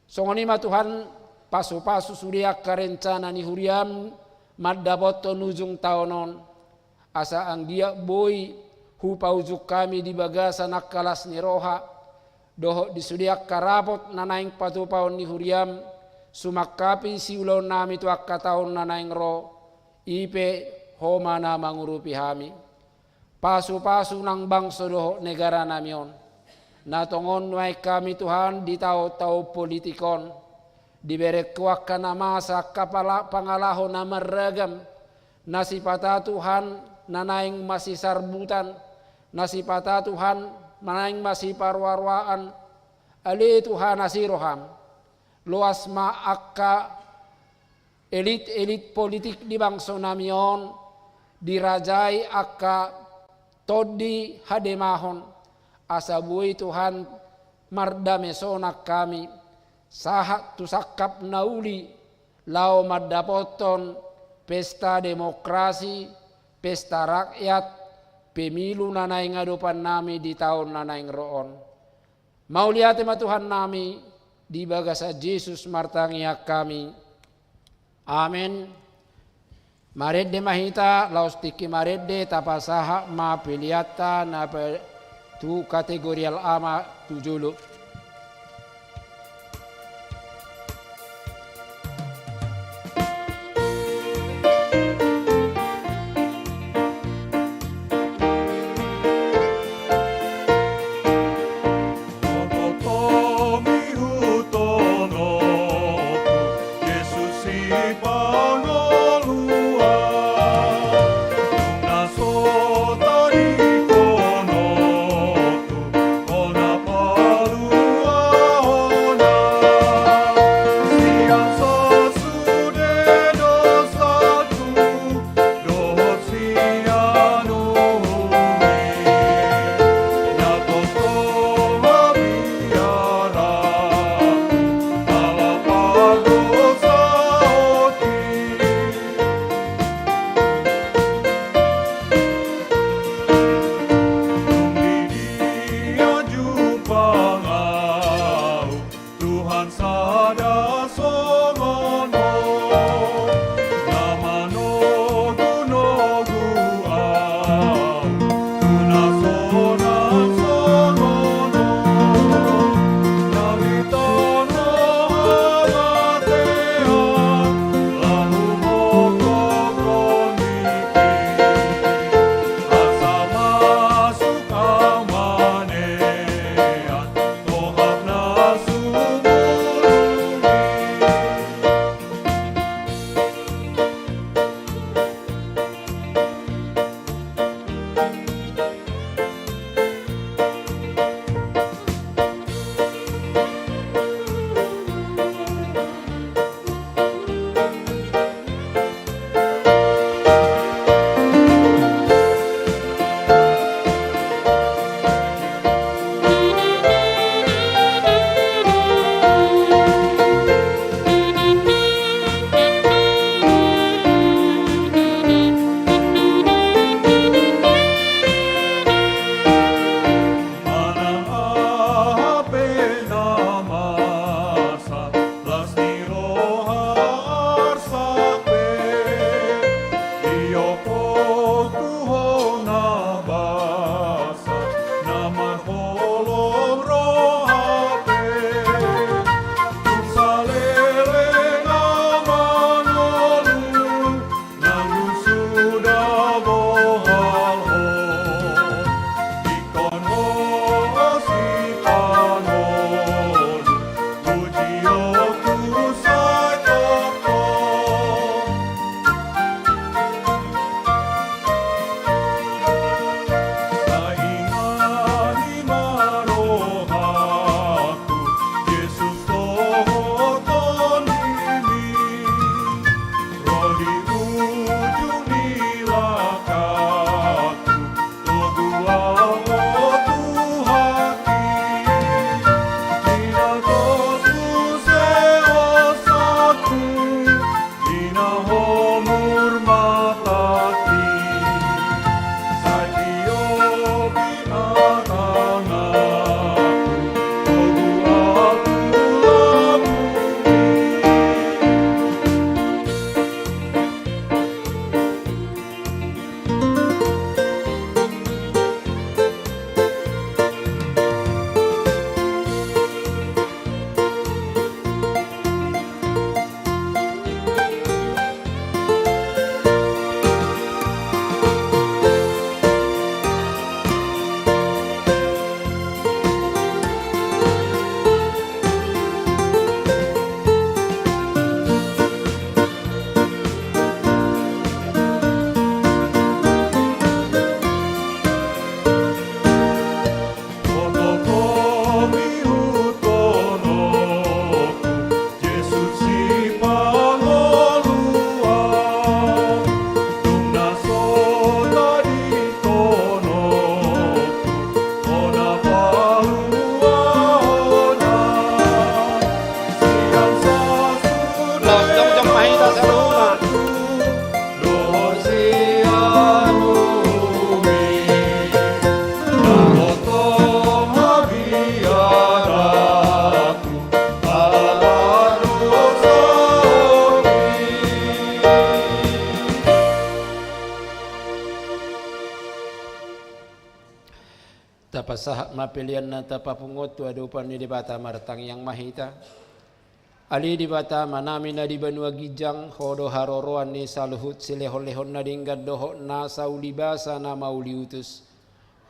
Songon i ma Tuhan, pasupasu sude angka rencana ni huriam mandapothon ujung taon on, asa anggiat boi hupaujung hami di bagasan angka las ni roha, dohot di sude angka rapot na naeng patupaon ni huriam, sumangkapi siulaonnami tu angka taon na naeng ro, i pe Ho ma na mangurupi hami. Pasupasu nang bangso dohot negaranami on. Na tongon nuaeng hami Tuhan di taontaon politik on, dibereng Ho angka na masa, angka pala-, pangalaho na marragam, na sipata Tuhan na naeng masisarbutan, na sipata Tuhan na naeng masiparuaruaan. Ale Tuhan, asi roham. Loas ma angka elit-elit politik di bangsonami on, dirajai angka tondi hademahon, asa boi Tuhan mardame sonang hami, sahat tu sangkap na uli, laho mandapothon pesta demokrasi, pesta rakyat, pemilu na naeng adopannami di taon na naeng ro on. Mauliate ma Tuhannami, di bagasan Jesus martangiang hami. Amen. Marende ma hita, laos tingki marende, tapasahat ma peleanta na pe-, tu kategorial ama tu jolo. Pasahat ma pelean na tapapungu on tu adopan ni Debata. Martangiang ma hita. Ale Debata Amanami na di banua ginjang, Ho do haroroan ni saluhut silehonlehon na denggan dohot nasa ulibasa na mauliutus.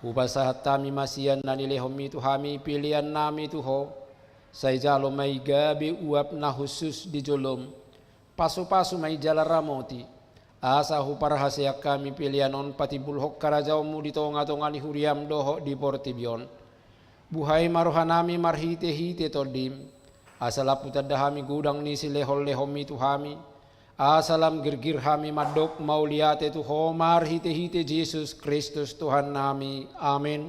Hupasahat hami ma sian na nilehonMi tu hami peleannami tu Ho. Sai jalo ma i gabe uap na hushus di joloM. Pasupasu ma i jala ramoti, asa huparhaseang hami pelean on patimbulhon harajaonMu di tongatonga ni huriaM dohot di portibi on. Buhai ma rohanami marhitehite TondiM, asa lam hutanda hami godang ni silehonlehonMi tu hami, asa lam girgir hami mandok mauliate tu Ho marhitehite Jesus Kristus Tuhannami. Amen.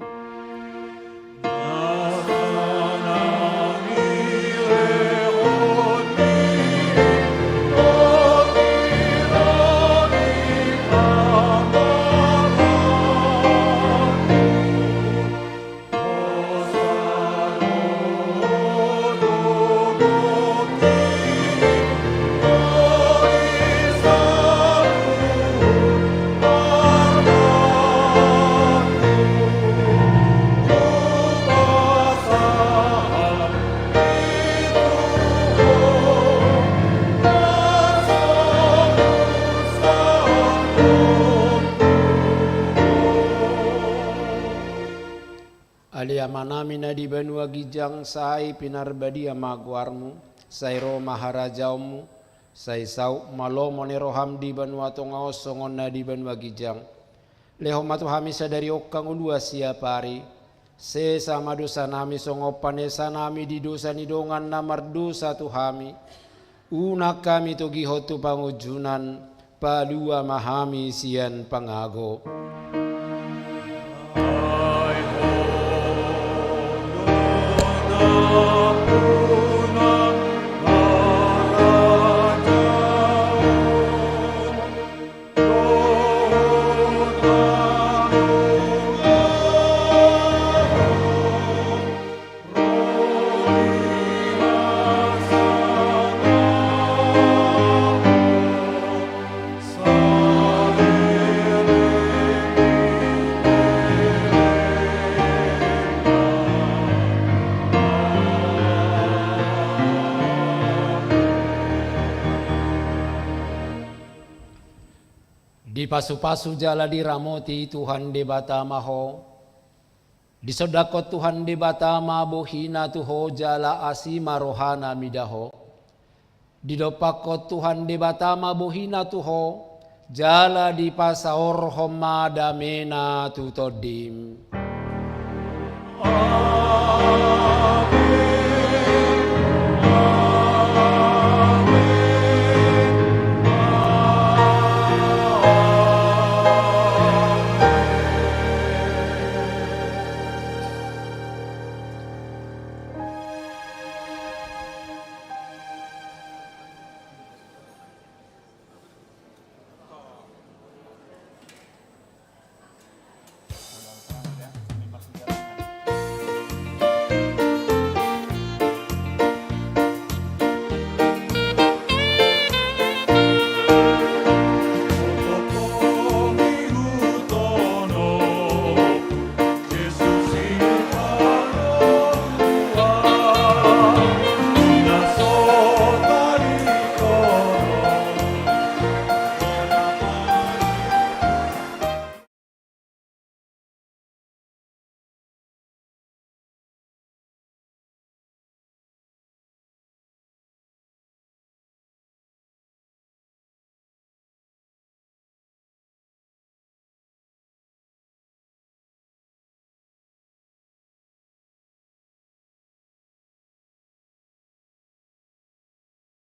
Ale Amanami na di banua ginjang, sai pinarbadia ma goarMu, sai ro ma harajaonMu, sai saut ma lomo ni rohaM di banua tonga on songon na di banua ginjang. Lehon ma tu hami sadari on hangoluan siapari. Sesa ma dosanami songon panesanami di dosa ni dongan na mardosa tu hami. Unang hami togihon tu pangunjunan, palua ma hami sian pangago. Dipasupasu jala diramoti Tuhan Debata ma ho. Disondangkon Tuhan Debata ma bohiNa tu ho jala asi ma rohaNa mida ho. Didompakkon Tuhan Debata ma bohiNa tu ho, jala dipasaorhon ma dameNa tu tondim.